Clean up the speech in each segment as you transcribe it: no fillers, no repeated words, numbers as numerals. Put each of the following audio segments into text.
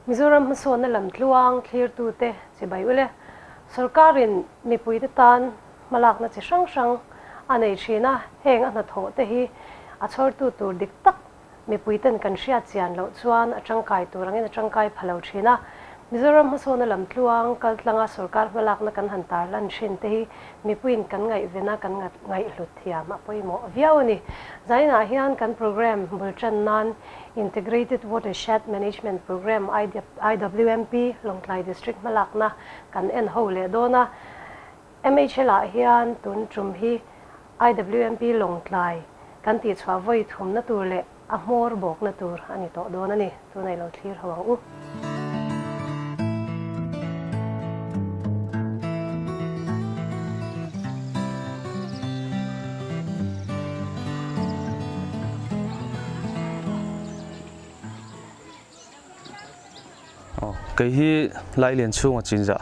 Mizoram hmasawnna lamtluang thlirtute chibai ule. Sorkarin mipuite tan hmalakna chi hrang hrang a nei thin a, heng a hnathawh te hi a chhawrtu tur dik tak mipuiten kan hriat chian loh chuan a tangkai tur angin a tangkai pha lo thin a. Mizoram hmasawnna lamtluang kaltlanga sorkar hmalakna kan han tarlan thin te hi mipuiin kan ngaihvena kan ngaihhlut thiam a pawimawh viau a ni. Zainah hian kan programme bul tan nan Integrated Watershed Management Programme, IWMP, Lawngtlai District hmalakna kan en ho leh dawn a. MHL ah hian tun tum hi IWMP Lawngtlai kan tihchhuah vawi thumna tur leh a hmawr bawkna tur a ni tawh dawn a ni. Tunah i lo thlir ho ang u. Kei hi Lailian chhunga chinzah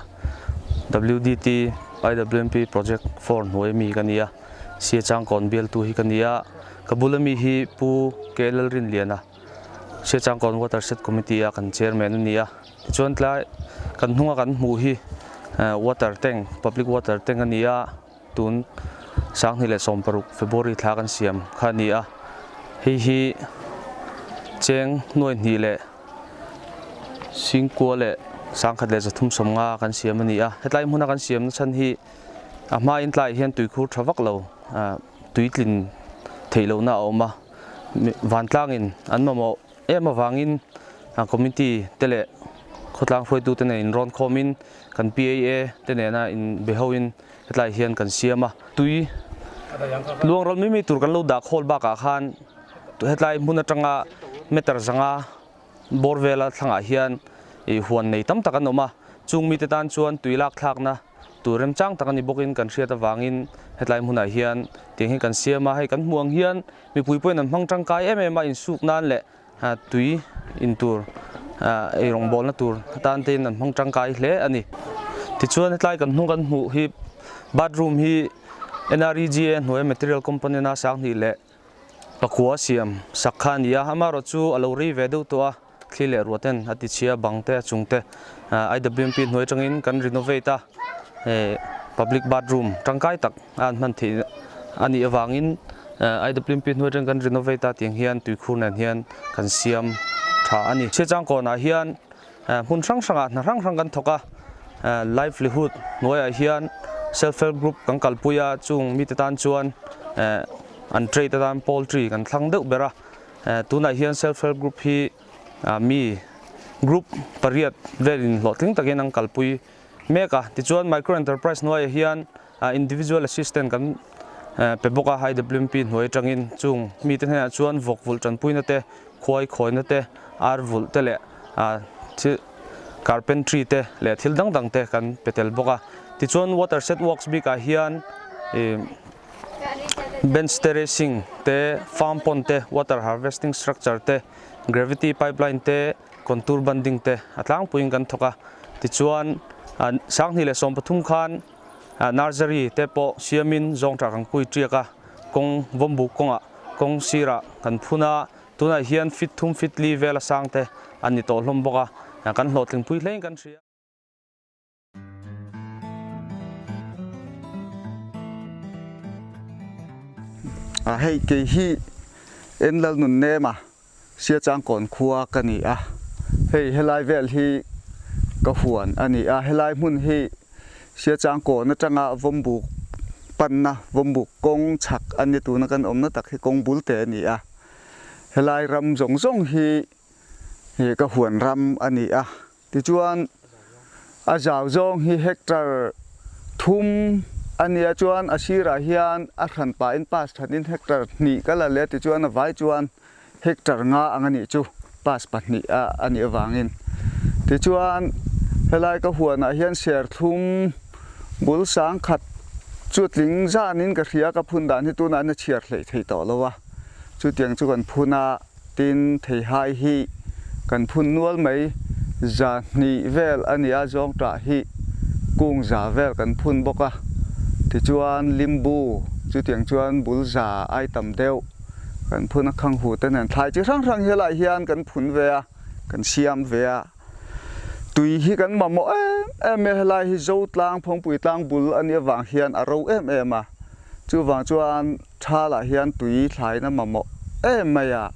WDT IWMP Project 4 hnuai mi ka ni a, Sia Changkawn bialtu hi ka ni a, ka bula mi hi Pu K Lalrinliana Sia Changkawn Watershed Committee a kan chairman a ni a, tichuan tlai kan hnunga kan hmuh hi water tank, public water tank a ni a. Tun 2016 February thla kan siam kha a ni a, hei hi cheng nuai hnih leh singkua leh sangkhat leh zathum sawmnga kan siam a ni a. Hetlai hmuna kan siam nachhan hi a hmain tlaiah hian tuikhur tha vak lo tuitlin theih lohna a awm a, vantlangin an mamawh em avangin committee te leh khawtlang hruaitute nen inrawn khawmin kan PAA te nena inbehoin hetlai hian kan siam a. Tui luang rawlh mai mai tur kan lo dah khawl bakah khan hetlai hmun atanga meter zanga bawr vela thlangah hian huan nei tam tak an awm a, chung mite tan chuan tui lak thlakna tur remchang tak a ni bawkin kan hriat avangin hetlai hmunah hian tiang hi kan siam a, hei kan hmuh ang hian mipui pawhin an hmang tangkai em em a, insuk nan leh tui in tur eirawng bawlna tur atan te in an hmang tangkai hle a ni. Tichuan hetlai kan hnung kan hmuh hi bathroom hi NREGA hnuaia material component a sanghnih leh pakua siam sak kha a ni a, amaherawhchu a lo rei ve deuh tawh a, thli leh ruah ten a ti chhia bang te a chung te IWMP hnuai atangin kan renovate a, public bathroom tangkai tak a an hman theih a nih avangin IWMP hnuai atangin kan renovate a tiang hian tuikhur nen hian kan siam tha a ni. Chhiachang kawnah hian hmun hrang hrangah hna hrang hrang kan thawk a, livelihood hnuaiah hian self help group kan kalpui a, chung mite tan chuan an trade atan poultry kan thlang deuh ber a. Tunah hian self help group hi mi group pariat velin hlawhtling takin an kalpui mek a. Tichuan micro enterprise hnuaiah hian individual assistant kan pe bawk a, IWMP hnuai atangin chung mite hnenah chuan vawk vulh tanpuina te, khuai khawina te, ar vulh te leh thil carpentry te leh thil dang dang te kan pe tel bawk a. Tichuan water set works bikah hian Bench terracing te, farm pond te, water harvesting structure te, gravity pipeline te, contour bunding te a tlangpuiin kan thawk a. Tichuan 2013 khan nursery te pawh siamin zawngṭah kan kui ṭiak a, kawng vawmbuk kawngah kawng sirah kan phun a, tunah hian feet thum feet li vela sang te an ni tawh hlawm bawk a, kan hlawhtlingpui hlein kan hria. A hei kei hi Enlal nun nem a Siachangkawn khua ka ni a, hei helai vel hi ka huan a ni a, helai hmun hi Siachangkawn atanga Vawmbuk panna Vawmbuk kawng chhak a ni tuna kan awmna tak hi kawng bul te a ni a, helai ram zawng zawng hi ka huan ram a ni a. Tichuan, a zau zawng hi hectare thum a nia chuan a sirah hian a hran pahin pass thatin hectare hnih ka la leh tichuan a vai chuan hectare nga ang a nih chu pass pahnih a a nih avangin. Tichuan, helai ka huanah hian serthlum bul sangkhat chu tling zanin ka hria ka phun dan hi tunah hian a chhiar hleih thei tawh lo a, chutiang chu kan phun a. Tin, theihai hi kan phun nual mai, za hnih vel a nia zawngṭah hi kung za vel kan phun bawk a, tichuan limbu chutiang chuan bul za ai tam deuh kan phun a, khanghu te nen thlai chi hrang hrang hi helaiah hian kan phun ve a, kan siam ve a. Tui hi kan mamawh em em mai a, helai hi Zo tlang Phawngpui tlang bul a nih avang hian a ro em em a, chuvang chuan thalah hian tui thlaina mamawh em mai a,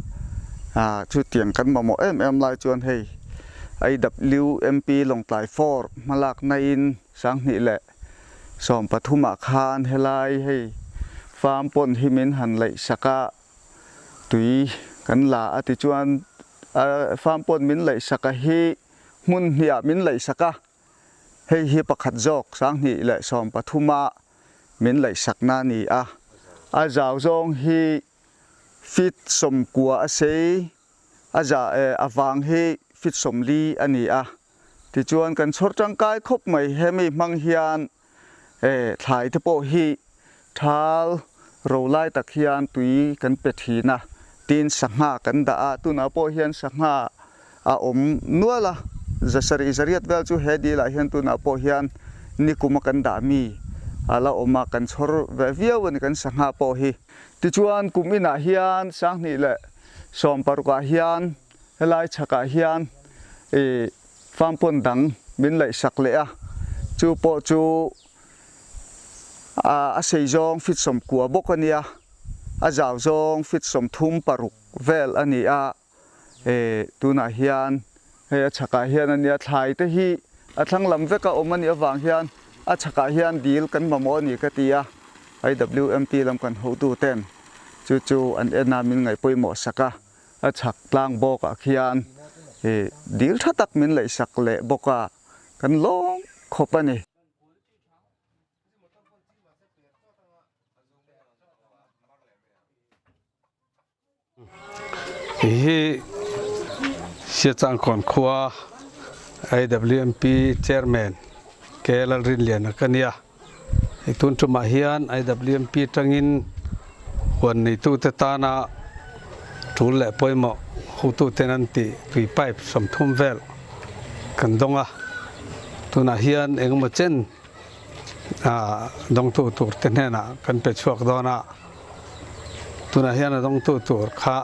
chutiang kan mamawh em em lai chuan hei IWMP Lawngtlai Four hmalakna in Sanghnih leh 13 ah khan helai hei farm pawn hi min han laih sak a, tui kan la a tichuan farm pawn min laih sak a hi hmun hnih ah min laih sak a, hei hi pakhat zawk 2013 ah min laih sak na a ni a, a zau zawng hi feet 90 a sei a za a vang hi feet 40 a ni a. Tichuan kan chhawr tangkai khawp mai hemi hmang hian thlai te pawh hi thal ro lai tak hian tui kan pe thin a, tin sangha kan dah a, tunah pawh hian sangha a awm nual a, zasarih zariat vel chu he dil ah hian tunah pawh hian nikuma kan dah mi a la awm a, kan chhawr ve viau a ni kan sangha pawh hi. Tichuan kum inah hian 2016 ah hian Helai chhakah hian i farm pond dang min laih sak leh a, chu pawh chu a sei zawng feet 90 bawk a nia, a zau zawng feet 36 vel a ni a, tunah hian hei a chhakah hian a nia, thlai te hi a thlang lam veka awm a nih avang hian a chhakah hian dil kan mamawh a ni ka ti a, IWMP lam kan hotu ten chu chu an en a min ngaih pawimawh sak a. A chhak tlang bawk ah khian dil tha tak min laih sak leh bawk a, kan lawm khawp a ni. Hi Siachangkawn khua IWMP Chairman K Lalrinliana ka nia. Hei tun tumah hian IWMP atangin huan neitute tana tul leh pawimawh hotuten an tih tui pipe 30 vel kan dawng a. Tunah hian engemaw chen dawngtu tur te hnenah kan pe chhuak dawn a. Tunah hian a dawngtu tur kha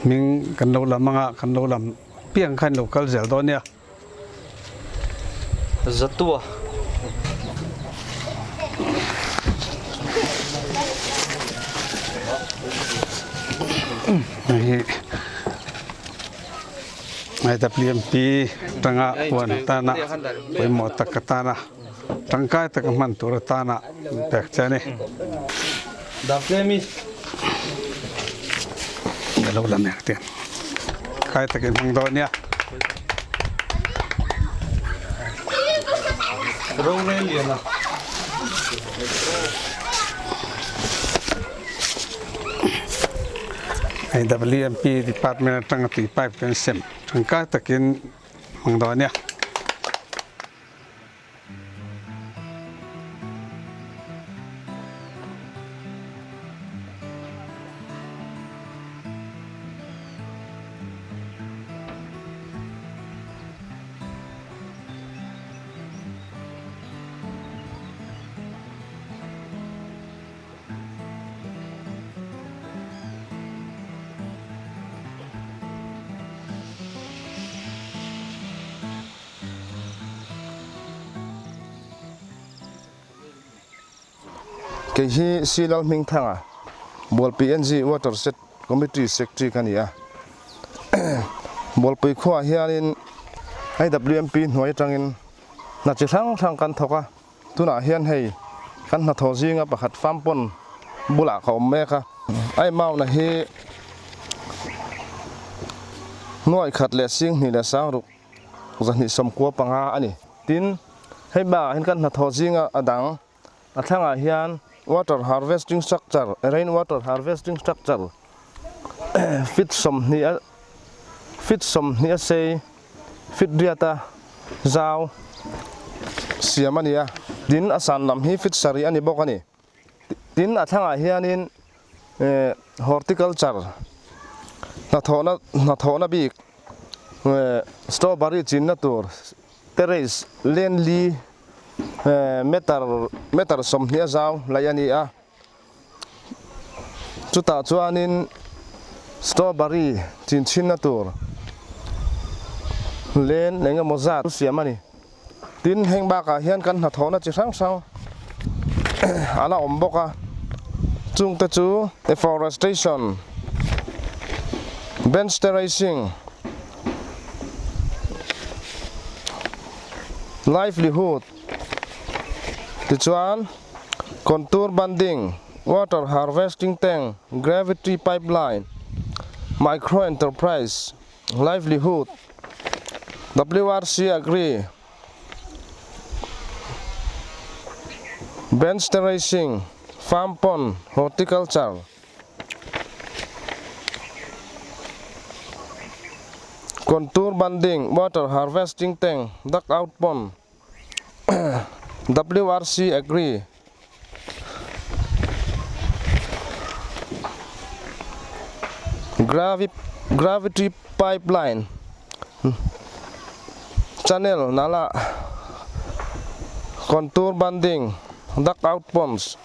hming kan lo lam anga kan lo lam piang kha in lo kal zel dawn nia. Zatua. IWMP tanga huan atana pawimawh tak atana tangkai taka hman tur atana pek che a ni. Lo la mek te kai takin hmang dawn nia. Roreliana. IWMP department atanga tui pipe kan sem tangkai takin hmang dawn nia. Kei hi Silal Hmingthanga, Bualpui NG Water Set Committee Secretary ka ni a. Bualpui khuaah hianin IWMP hnuai atangin hna chi hrang hrang kan thawk a. Tunah hian hei kan hnathawh zinga pakhat farm pond bulah ka awm mek a. A amount a hi nuai khat leh sing hnih leh sang ruk zahnih 95 a ni. Tin, hei bakah hian kan hnathawh zinga a dang a thlangah hian water harvesting structure, rain water harvesting structure feet 20 a feet 20 a sei feet riat a zau siam a ni a, tin a san lam hi feet 7 a ni bawk a ni. Tin a thlangah hianin horticulture hnathawhna hnathawhna bik strawberry chinna tur terrace len li meter meter 20 a zau laih a ni a. Chutah chuanin strawberry chin chhinna tur Len engemaw zat siam a ni. Tin, heng bakah hian kan hnathawhna chi hrang hrang a la awm bawk a, chungte chu afforestation, bench terracing, livelihood, tichuan contour bunding, water harvesting tank, gravity pipeline, micro enterprise, Livelihood, WRC Agri, Bench Terracing, Farm Pond, Horticulture, Contour Bunding, Water Harvesting Tank, Duck Out Pond, WRC Agri, Gravity pipeline channel nala contour bunding duck out ponds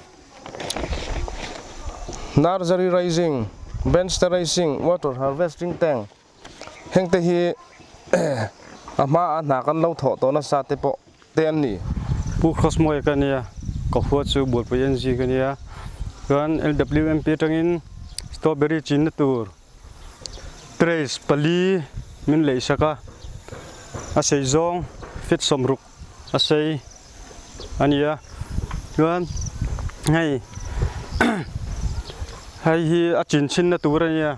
nursery raising bench terracing water harvesting tank hengte hi a hma a hna kan lo thawh tawh nasa te pawh te an ni. Pu Crossmawia ka nia, ka hua chu Bualpui NG ka nia. Chuan LWMP atangin strawberry chinna tur trays pali min leihsak a, a sei zawng feet 60 a sei a nia. Chuan hei hei hi a chin chhinna tur a nia,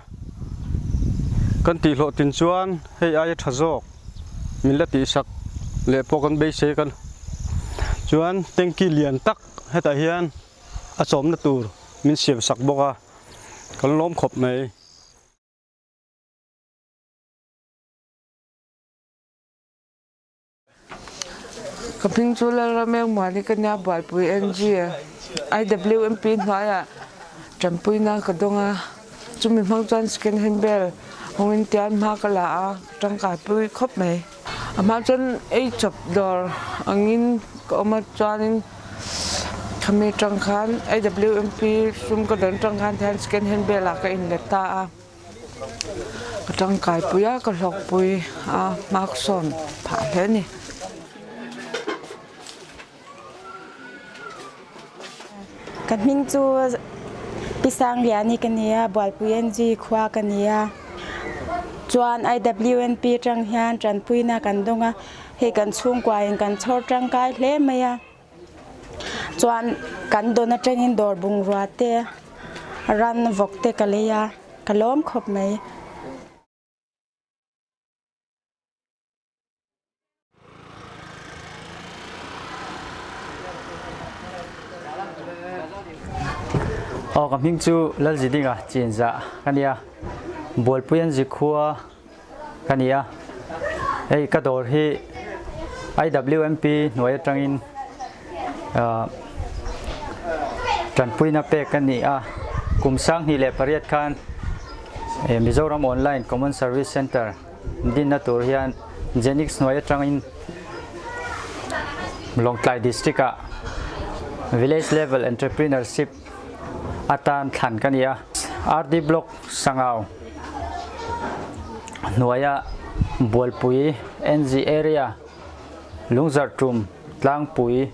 kan tihhlawhtlin chuan hei aia tha zawk min la tihsak leh pawh kan beisei kan chuan tanky lian tak hetah hian a chawmna tur min siam sak bawk a, kan lawm khawp mai. Ka hming chu Lalrameng Muani ka nia Bualpui NG IWMP hnuaiah tanpuina ka dawng a, chumi hmang chuan second hand bel hawngin tian hma ka la a, ka tangkaipui khawp mai. A hma chuan ei chawp dawr angin ka awm a chuanin khami tang khan IWMP sum ka dawn tang khan hian second hand bel ah ka inlet ta a. Ka tangkaipui a, ka hlawkpui a, hma ka sawn phah hle a ni. Ka hming chu Pi Sangliani ka ni a, Bualpui NG khua ka ni a. Chuan IWNP atang hian tanpuina kan dawng a, hei kan chhungkuain kan chhawr tangkai hle mai a. Chuan kan dawn atangin dawr bungrua te ran vawk te ka lei a, ka lawm khawp mai. Aw ka hming chu Lalzidinga Chinzah ka nia, Bualpui an zikhua ka ni a, hei ka dawr hi IWMP hnuai atangin tanpuina pek ka ni a, kum 2008 khan Mizoram Online Common Service Centre dinna tur hian Genix hnuai atangin Lawngtlai District ah Village Level Entrepreneurship atan thlan ka ni a, RD Block Sangau hnuaia Bualpui NG area Lungzarhtum Tlangpui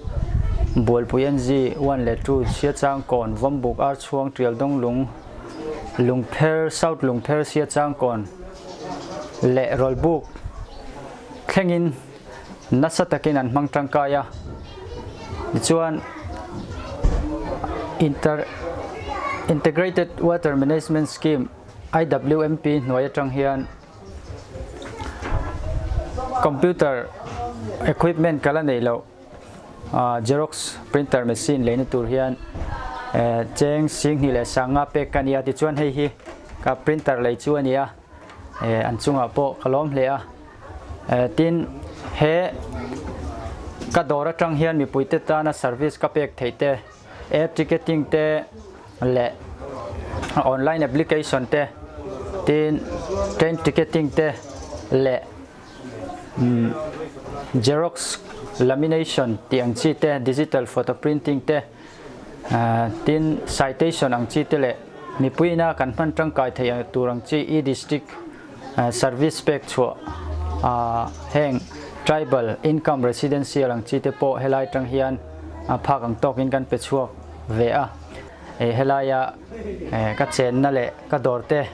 Bualpui NG 1 leh 2 Siachangkawn Vawmbuk Archhuang Tialdonglung Lungpher South Lungpher Siachangkawn leh Rawlbuk thlengin nasa takin an hmang tangkai a, tichuan Inter Integrated Water Management Scheme, IWMP, hnuai atang hian computer equipment ka la neih loh Xerox printer machine leina tur hian cheng 25,000 pek ka ni a, tichuan hei hi ka printer lei chu a ni a, an chungah pawh ka lawm hle a. Tin, he ka dawr atang hian mipuite tana service ka pek theih te, air ticketing te leh online application te, tin train ticketing te leh xerox lamination tih ang chi te, digital photo printing te, tin citation ang chi te leh mipuiina kan hman tangkai theih tur ang chi e-district service pek chhuah Heng tribal income residential ang chi te pawh helai tang hian phak ang tawkin kan pe chhuak ve a. Helaia ka chenna leh ka dawr te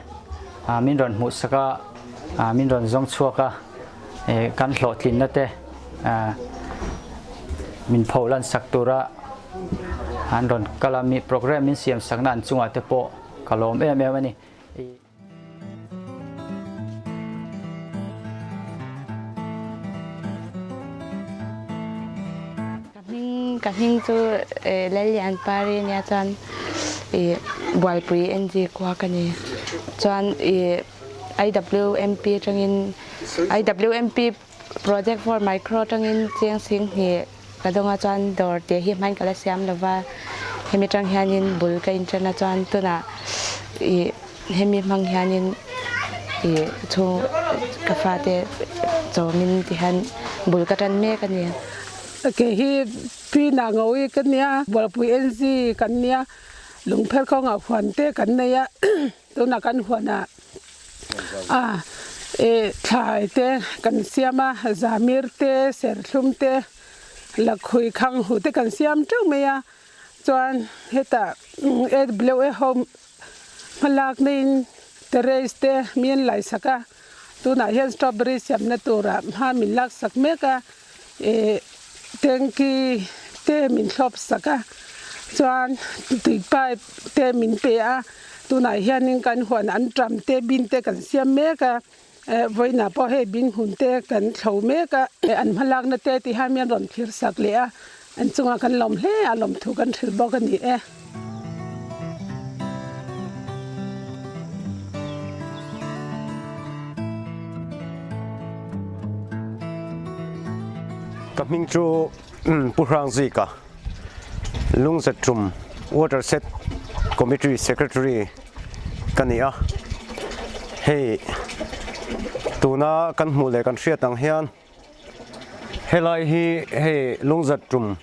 min rawn hmuh sak a, min rawn zawng chhuak a, kan hlawhtlinna te min pholan sak tura an rawn kal a, mi program min siam sakna an chungah te pawh ka lawm em em a ni. Ka hming ka hming chu Lallian Pari ania chuan ih Bualpui NG khua ka ni. Chuan ih IWMP atangin IWMP project for micro atangin cheng sing hnih ka dawng a chuan dawr tih hi hman ka la siam lova hemi atang hianin bul ka inṭan a chuan tunah ih hemi hmang hianin ih chhung ka fate chawmin ti hian bul ka ṭan mek a ni. Kei hi Pi Nangawi ka nia, Bualpui NG kan nia, Lungpher kawngah huan te kan nei a, tunah kan huanah a thlai te kan siam a, zamir te, serthlum te, lakhui khanghu te kan siam teuh mai a, chuan hetah AWA ho hmalak neiin terrace te mi an laisak a, tunah hian strawberry siamna turah hma min laksak mek a. Ih tanky te min thlawp sak a, chuan tui pipe te min pe a, tunah hianin kan huan an ṭam te bin te kan siam mek a, vawiinah pawh hei bin hun te kan thlo mek a, an hmalakna te ti hian min rawn thlir sak leh a, an chungah kan lawm hle a, lawmthu kan hrilh bawk a ni e. Ka hming chu Pu Hrangzika, Lungzatrum Water Set Committee Secretary ka ni a. Hei tuna kan hmuh leh kan hriat ang hian Helai hi hei Lungzatrum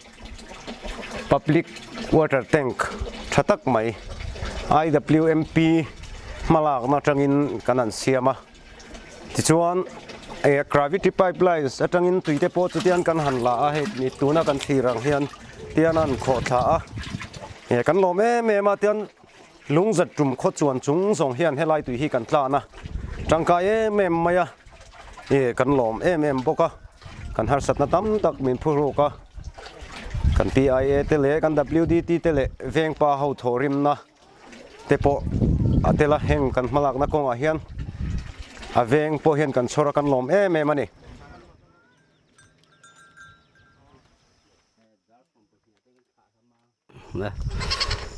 Public Water Tank tha tak mai IWMP hmalakna atangin kan han siam a. Tichuan gravity pipelines atangin tui te pawh chutiang kan han la a, hei ni tuna kan thlir ang hian tian a han khawh thla a. Kan lawm em em a, tian Lungzatrum khaw chuan chung zawng hian helai tui hi kan tlan a, tangkai em em mai a, ih kan lawm em em bawk a, kan harsatna tam tak min phuruk a, kan PIA te leh kan WDT te leh vengpa ho thawhrimna te pawh a tel a, heng kan hmalakna kawngah hian a veng pawh hian kan chhawr a, kan lawm em em a ni.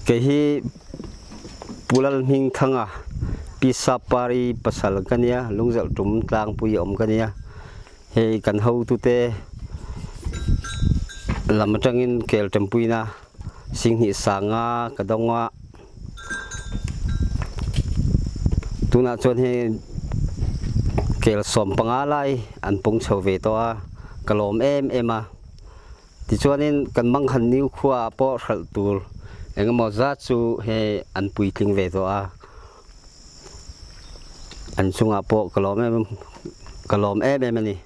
Kei hi Pu Lalhmingthanga Pi Sapari pasal ka nia, Lungzalh tum tlangpui awm ka nia. Hei kan hotute lam atangin kel ṭanpuina Singhnih Sanga ka dawng a. Tunah chuan hei kel 15 lai an pung chho ve tawh a, ka lawm em em a. Tichuanin kan manghan niu khua ah pawh hralh tur engemaw zat chu he an puitling ve tawh a, an chungah pawh ka lawm em ka lawm em em a ni.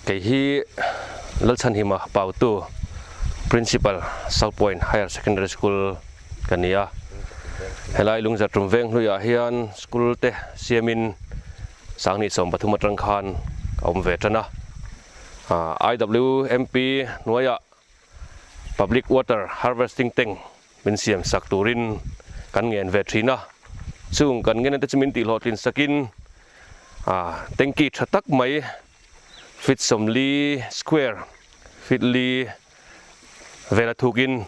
Kei hi Lalchhanhima Pautu, Principal, South Point Higher Secondary School ka ni a. Helai Lungzartum veng hluiah hian school te siamin Sangni 13 atang khan a awm ve tan a. IWMP hnuaiah Public Water Harvesting Tank min siam sak turin kan ngen ve thin a. Chung kan ngen te chu min tihhlawhtlin sakin Tanky tha tak mai feet 40 square feet li vela thukin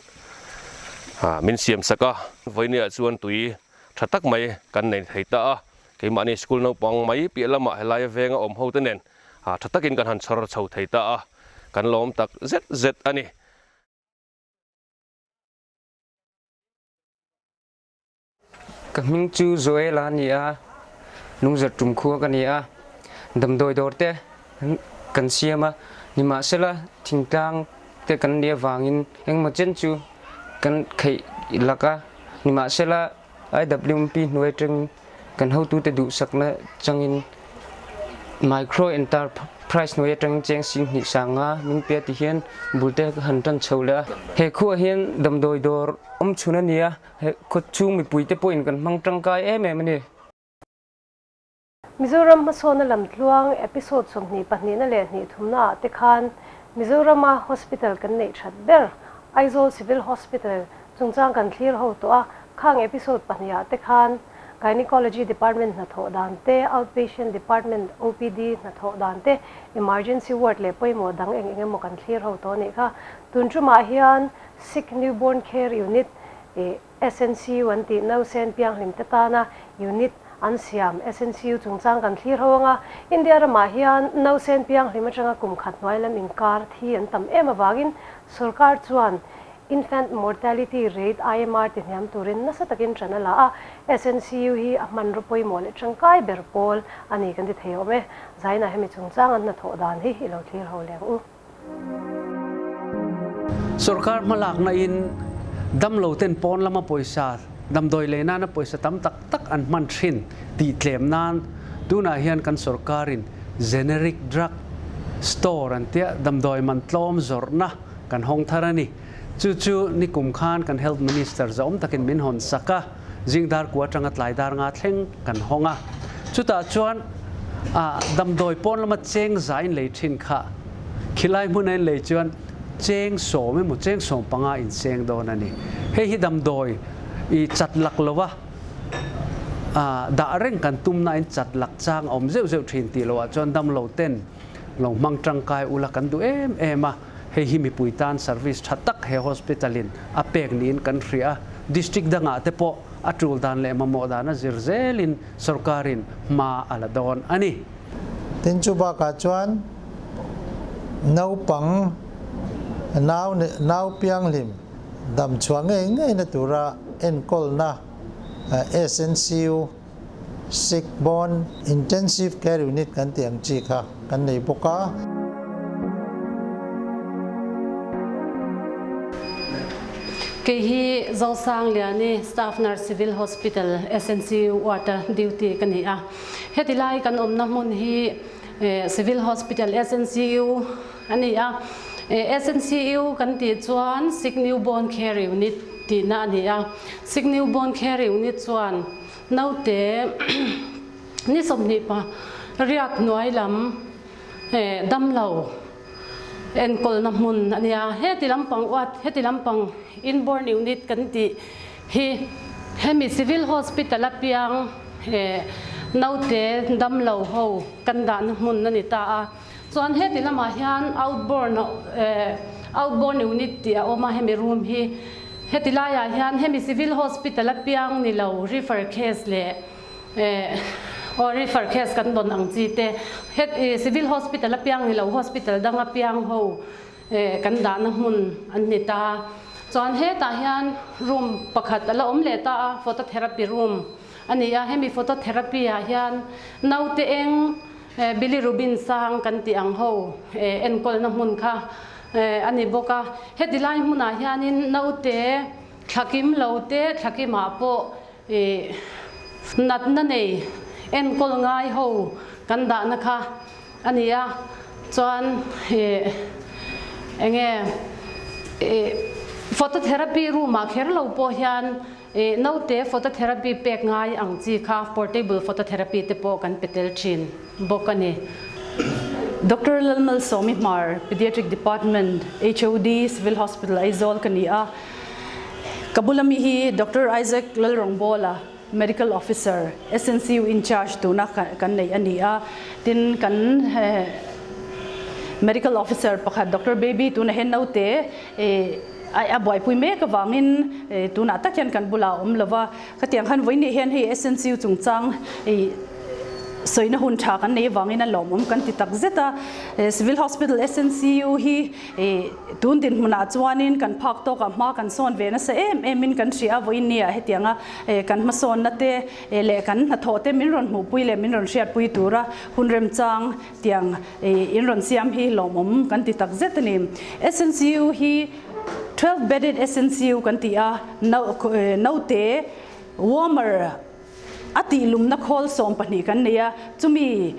min siam sak a. Vawinia chuan tui tha tak mai kan nei thei ta a, keimahni school naupang mai piah lamah helai venga awm ho te nen tha takin kan han chhawr chho thei ta a, kan lawm tak zet zet a ni. Ka hming chu Joel a ni a, Lungzarh tum khua ka ni a, damdawi dawr te kan siam a, nimahsela thingtlang te kan nih avangin engemaw chen chu kan kheih laka nimahsela IWMP hnuai atangin kan hotute duhsakna changin micro enterprise hnuai atangin cheng sing hnih sanga min pe ti hian bulte ka han tan chho leh a. He khuah hian damdawi dawr awm chhun a ni a, he khaw chhung mipuite pawhin kan hmang tangkai em em a ni. Mizoram hmasawna lamtluang episode 22 na leh hnih thumna ah te khan Mizorama hospital kan neih that ber Aizawl Civil Hospital chungchang kan thlir ho tawh a, khang episode pahnih ah te khan Gynecology Department hnathawh dan te, Outpatient Department, OPD, hnathawh dan te, Emergency Ward leh pawimawh dang eng eng emaw kan thlir ho tawh a nih kha. Tun tumah hian Sick Newborn Care Unit ih SNCU an tih nausen pianghlim te tana unit an siam SNCU chungchang kan thlir ho anga, India ramah hian nausen pianghlim atanga kum khat hnuai lam inkar thi an tam em avangin sorkar chuan Infant Mortality Rate, IMR, ti hniam turin nasa takin ṭan a la a, SNCU hi a hmanraw pawimawh leh ṭangkai ber pawl a ni kan ti thei awm e. Zaina hemi chungchang an hnathawh dan hi i lo thlir ho leng u. Sorkar hmalakna in damlo ten pawn lama pawisa damdawi lei nana pawisa tam tak tak an hman thin tih tlem nan tunah hian kan sorkarin generic drug store an tia damdawi man tlawm zawrhna kan hawng thar a ni. Chu chu nikum khan kan Health Minister zahawm takin min hawn sak a, zingdar kua atanga tlai dar nga thleng kan hawng a. Chutah chuan damdawi pawn lama cheng za in lei thin kha khilai hmuna in lei chuan cheng sawm emaw cheng sawm panga in seng dawn a ni. Hei hi damdawi i chat lak lova dah reng kan tumna in chat lak chang a awm zeuh zeuh thin tih lohah chuan damlo ten lo hmang tangkai ula kan duh em em a. Hei hi mipui tan service tha tak he hospital in a pek niin kan hria a, district dangah te pawh a tul dan leh mamawh dan a zir zelin sorkarin hma a la dawn a ni. Tin chu bakah chuan naupang nau nau pianghlim dam chhuah ngei ngei na tura enkawlna SNCU, Sick Born Intensive Care Unit kan tih ang chi kha kan nei bawk a. Kei hi Zosang Liani, Staff Nurse Civil Hospital, SNCU Ward-a duty ka ni a. Heti lai kan awmna hmun hi Civil Hospital, SNCU a ni a. SNCU kan tih chuan Sick Newborn Care Unit tihna a ni a. Sick Newborn Care Unit chuan Naute ni 20 pa riat hnuai lam damlo enkawlna hmun a nia. Heti lampang uat, heti lampang inborn unit kan tih hi hemi civil hospital a piang naute damlo ho kan dahna hmun a ni ta a. Chuan heti lamah hian outborn outborn unit tih a awm a hemi room hi. Heti laiah hian hemi civil hospital a piang ni lo refer case leh aw refer case kan dawn ang chi te het civil hospital a piang ni lo hospital dang a piang ho kan dahna hmun an ni ta. Chuan hetah hian room pakhat a la awm leh ta a phototherapy room a ni a, hemi phototherapy ah hian naute eng Bilirubin sang kan tih ang ho enkawlna hmun kha a ni bawk a. Heti lai hmunah hianin naute thlakim lo te thlakimah pawh natna nei enkawl ngai ho kan dahna kha a ni a. Chuan enge phototherapy room ah kher lo pawh hian Naute phototherapy pek ngai ang chi kha portable phototherapy te pawh kan pe tel thin bawk a ni. Doctor Lalmalsawmi Hmar, Pediatric Department, HOD, Civil Hospital, Aizawl ka ni a. Ka bula mi hi Doctor Isaac Lalrawngbawla, Medical Officer, SNCU in charge tuna kan nei a ni a. Tin, kan Medical Officer pakhat Doctor Baby tuna hian naute A buaipui mek avangin tunah tak hian kan bulah a awm lova, khatiang khan vawiin hian hei SNCU chungchang sawina hun tha kan nei avangin a lawmawm kan ti tak zet a. Civil Hospital SNCU hi tun dinhmunah chuanin kan phak tawkah hma kan sawn ve nasa em emin kan hria a, vawiin nia hetianga kan hmasawnna te leh kan hnathawh te min rawn hmuhpui leh min rawn hriatpui tura hun remchang tiang in rawn siam hi lawmawm kan ti tak zet a ni. SNCU hi. 12 bedded SNCU kan ti a, naute warmer a tih lumna khawl 12 kan nei a, chumi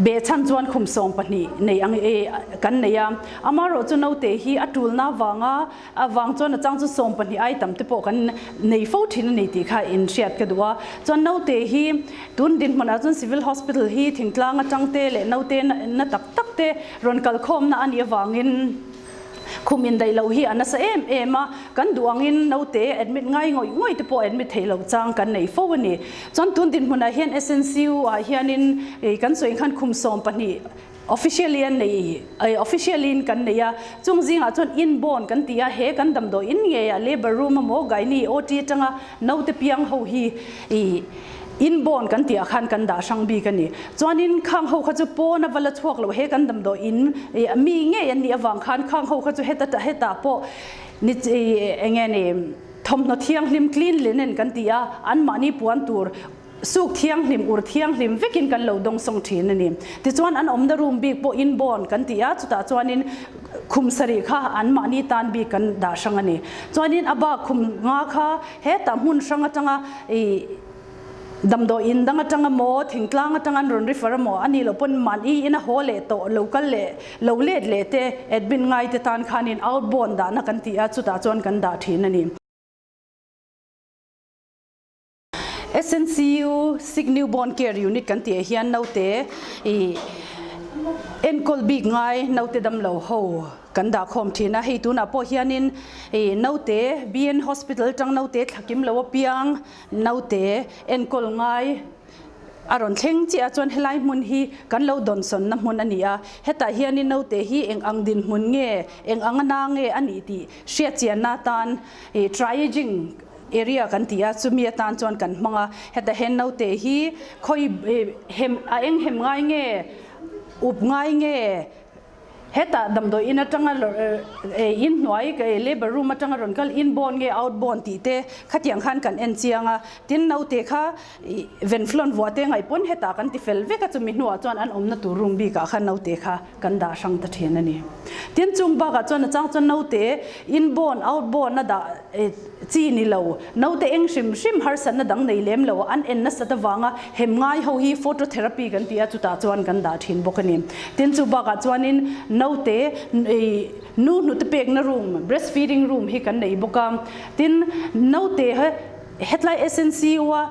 behchhan chuan khum 12 nei ang e kan nei a. Amaherawhchu naute hi a tulna avanga avang chuan a chang chu 12 ai tam te pawh kan nei fo thin a ni tih kha in hriat ka duh a. Chuan naute hi tun dinhmunah chuan Civil Hospital hi thingtlang atang te leh naute na tak tak te rawn kalkhawmna a nih avangin Khum indaih loh hi a nasa em em a, kan duh angin naute admit ngai ngawih ngawih te pawh admit theih loh chang kan nei fo a ni. Chuan tun dinhmunah hian SNCU ah hianin kan sawi khan khum 12 officially an nei officially in kan nei a, chung zingah chuan inborn kan ti a, he kan damdawi in ngei ah labour room emaw gynae OT atanga Naute piang ho hi i inborn kan tih ah khan kan dah hrang bik a ni. Chuanin khang ho kha chu pawn a va la chhuak loh he kan damdawi in mi ngei an nih avang khan khang ho kha chu heta hetah pawh ni eng nge ni thawmhnaw thianghlim clean linen kan ti a, anmahni puan tur suk thianghlim ur thianghlim vekin kan lo dawngsawng thin a ni. Tichuan an awmna room bik pawh inborn kan ti a, chutah chuanin Khum sarih kha anmahni tan bik kan dah hrang a ni. Chuanin a bak khum nga kha hetah hmun hrang atanga ih damdawi in dang atanga maw, thingtlang atanga an rawn refer amaw a nih loh pawn mahni ina haw leh tawh lo kal leh lo let leh te admit ngai te tan khanin outbound dahna kan ti a, chutah chuan kan dah thin a ni. SNCU, Sick Newborn Care Unit kan tih ah hian naute ih enkawl bik ngai naute damlo ho kan dah khawm thin a, hei tunah pawh hianin ih naute BN Hospital atang naute thlakim lo apiang naute enkawl ngai a rawn thleng chiah a chuan helai hmun hi kan lo dawnsawnna hmun a ni a, hetah hianin naute hi eng ang dinhmun nge eng ang a na nge a nih tih hriatchianna atan ih triaging area kan ti a, chumi atan chuan kan hmang a, heta hen naute hi khawi hem a eng hem ngai nge up ngai nge hetah damdawi in atanga in hnuai labour room atanga rawn kal inborn nge outborn tih te khatiang khan kan en chiang a, tin naute kha venflon vuah te ngaih pawn hetah kan ti fel vek a, chumi hnuah chuan an awmna tur room bikah khan naute kha kan dah hrang ta thin a ni. Tin chung bakah chuan a chang chuan naute inborn outborn a dah chi ni lo, naute eng hrim hrim harsatna dang nei lem lo an en nasat avanga hem ngai ho hi phototherapy kan ti a, chutah chuan kan dah thin bawk a ni. Tin chu bakah chuanin naute nu hnute pekna room, breastfeeding room hi kan nei bawk a. Tin naute hetlai SNCU a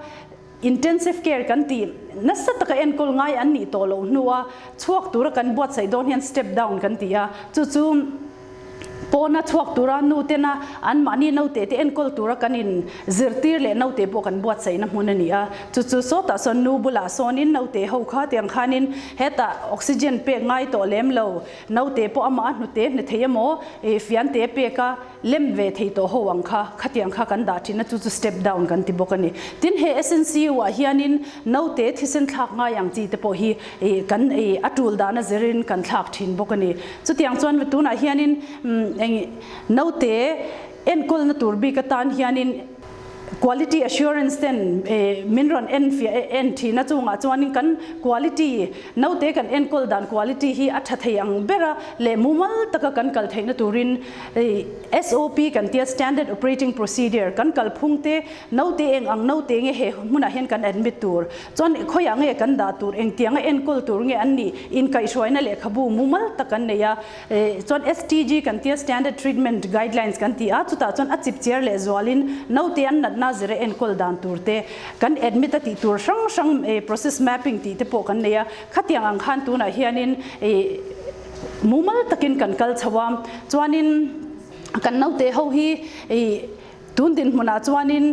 Intensive care kan tih nasa taka enkawl ngai an nih tawh loh hnua chhuak tura kan buatsaih dawn hian step down kan ti a, chu chu pawna chhuak tura nu tena anmahni naute te enkawl tura kan in zirtir leh naute pawh kan buatsaihna hmun a ni a, chu chu sawtah sawn nu bulah sawnin naute ho kha tiang khanin hetah oxygen pek ngai tawh lem lo, naute pawh amah a hnute hne thei emaw fiante pek a. Lem ve thei tawh ho ang kha, khatiang kha kan dah thin a, chu chu step down kan ti bawk a ni. Tin, he SNCU ah hianin naute thisen thlak ngai ang chi te pawh hi kan a tul dan a zirin kan thlak thin bawk a ni. Chutiang chuan tunah hianin eng naute enkawlna tur bik atan hianin Quality assurance ten min rawn en fiah en thin a, chungah chuanin kan quality, naute kan enkawl dan quality hi a tha thei ang ber a leh mumal taka kan kal theihna turin SOP kan tia Standard Operating Procedure kan kalphung te naute eng ang naute nge he hmunah hian kan admit tur chuan khawiah nge kan dah tur engtianga enkawl tur nge an nih inkaihhruaina lehkhabu mumal tak kan nei a. Chuan STG kan tia Standard Treatment Guidelines kan ti a, chutah chuan a chip chiar leh zualin naute an natna zira enkawl dan tur te, kan admit a tih tur hrang hrang process mapping tih te pawh kan nei a, khatiang ang khan tunah hianin mumal takin kan kal chho a, chuanin kan naute ho hi tun dinhmunah chuanin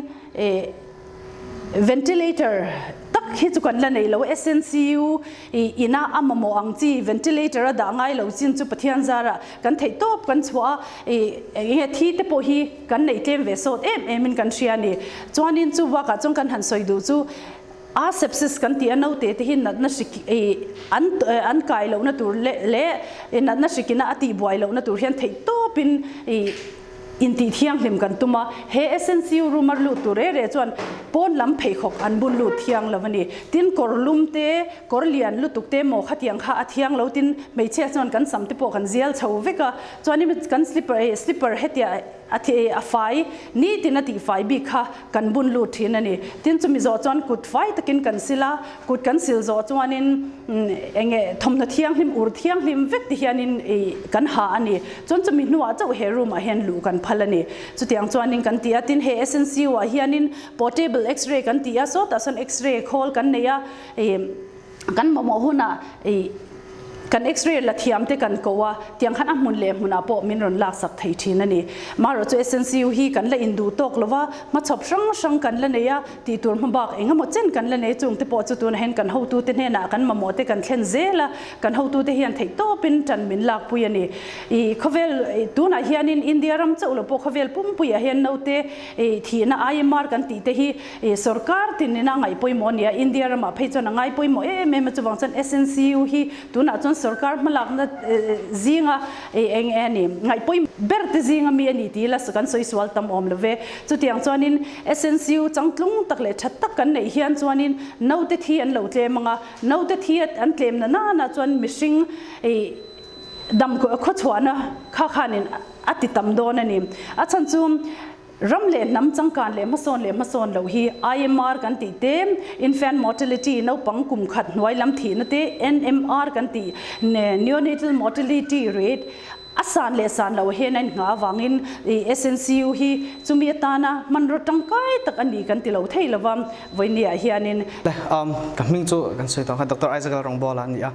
Ventilator tak hi chu kan la nei lo, SNCU ina a mamawh ang chi ventilator a dah ngai lo chin chu Pathian zara kan theih tawp kan chhuah a, eng nge thi te pawh hi kan nei tlem ve sawt em em in kan hria a ni. Chuanin chu bakah chuan kan han sawi duh chu asepsis kan tih a naute te hi natna hrik an an kai lohna tur leh natna hrikina a tihbuai lohna tur hian theih tawpin. Intih thianghlim kan tum a, he SNCU room a lut tur reh reh chuan pawn lam pheikhawk an bun lut thiang lo a ni. Tin, kawr lum te, kawr lian lutuk te maw khatiang kha a thiang lo tin hmeichhia chuan kan sam te pawh kan zial chho vek a, chuanin kan slipper slipper hetia a a fai nitin a tih fai bik kha kan bun lut thin a ni. Tin, chumi zawh chuan kut fai takin kan sil a, kut kan sil zawh chuanin enge thawmhnaw thianghlim ur thianghlim vek ti hianin kan ha a ni. Chuan chumi hnuah chauh he room ah hian luh kan phal a ni. Chutiang chuanin kan ti a, tin he SNCU ah hianin portable x-ray kan ti a, sawtah sawn x-ray khawl kan nei a, kan mamawh hunah kan x-ray la thiam te kan ko a, tiang khan a hmun leh hmunah pawh min rawn laksak thei thin a ni. Marawh chu SNCU hi kan la induh tawk lo va, hmachhawp hrang hrang kan la nei a, Tih tur hma bak eng emaw chen kan la nei chung te pawh chu tunah hian kan hotute hnenah kan mamawh te kan thlen zel a, kan hotute hian theih tawpin tan min lakpui a ni. I khawvel tunah hianin India ram chauh lo pawh khawvel pumpuiah hian naute thihna IMR kan tih te hi sorkar tinin a ngaih pawimawh a ni a, India ramah phei chuan a ngai pawimawh em em a, chuvang chuan SNCU hi tunah chuan sorkar hmalakna zinga eng e a ni ngaih pawimawh ber te zinga mi a ni tih ila kan sawi sual tam awm lo ve. Chutiang chuanin SNCU changtlung tak leh that tak kan neih hian chuanin naute thi an lo tlem ang a, naute thi an tlem na nana chuan mihring dam khawchhuahna kha khanin a ti tam dawn a ni. A chhan chu ram leh hnam changkan leh hmasawn leh hmasawn loh hi IMR kan tih te, infant mortality, naupang kum khat hnuai lam thihna te, NMR kan tih, neonatal mortality rate, A san leh san loh hian a inngah avangin SNCU hi chumi atana hmanraw tangkai tak a ni kan ti lo thei lova, vawinia hianin. Le, ka hming chu kan sawi tawh kha Doctor Isaac Lalrawngbawla a ni a.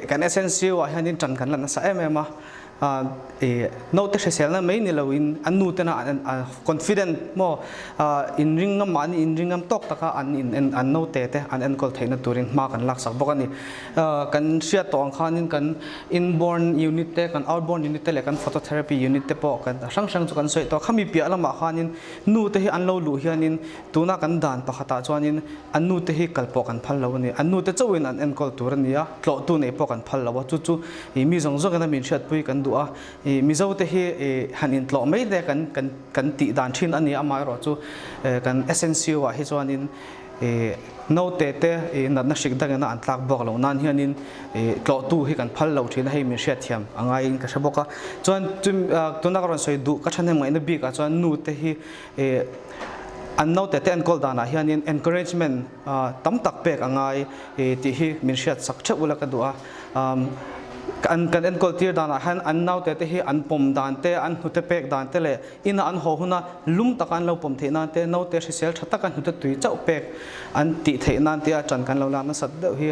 Kan SNCU ah hianin tan kan la nasa em em a. Naute hriselna mai ni loin an nu tena an confident maw inring ngam mahni inring ngam tawk taka an in an naute te an enkawl theihna turin hma kan laksak bawk a ni. Kan hriat tawh ang khanin kan inborn unit te, kan outborn unit te leh kan phototherapy unit te pawh kan hrang hrang chu kan sawi tawh. Khami piah lamah khanin nu te hi an lo luh hianin tuna kan dan pakhatah chuanin an nu te hi kal pawh kan phal lo a ni. An nu te chauhin an enkawl tur a ni a, tlawhtu nei pawh kan phal lo a. Chu chu ih mi zawng zawngin a min hriatpui kan duh a. Ih Mizo te hi ih han intlawh mai te kan kan kan tih dan thin a ni a, amaherawh chu kan SNCU ah hi chuanin ih Naute te ih natna hrik dangin a an tlak bawk loh nan hianin ih tlawhtu hi kan phal lo thin a, hei min hriatthiam a ngaiin ka hre bawk a. Chuan chumi tuna ka rawn sawi duh ka thahnem ngaihna bikah chuan nu te hi ih an naute te enkawl danah hianin encouragement tam tak pek a ngai ih tih hi min hriatsak theuh ula ka duh a. An kan enkawl tir danah hian an naute te hi an pawm dan te, an hnute pek dan te leh Ina an haw huna lum taka an lo pawm theih nan te, naute hrisel tha taka hnute tui chauh pek an tih theih nan tia ṭan kan lo lak nasat deuh hi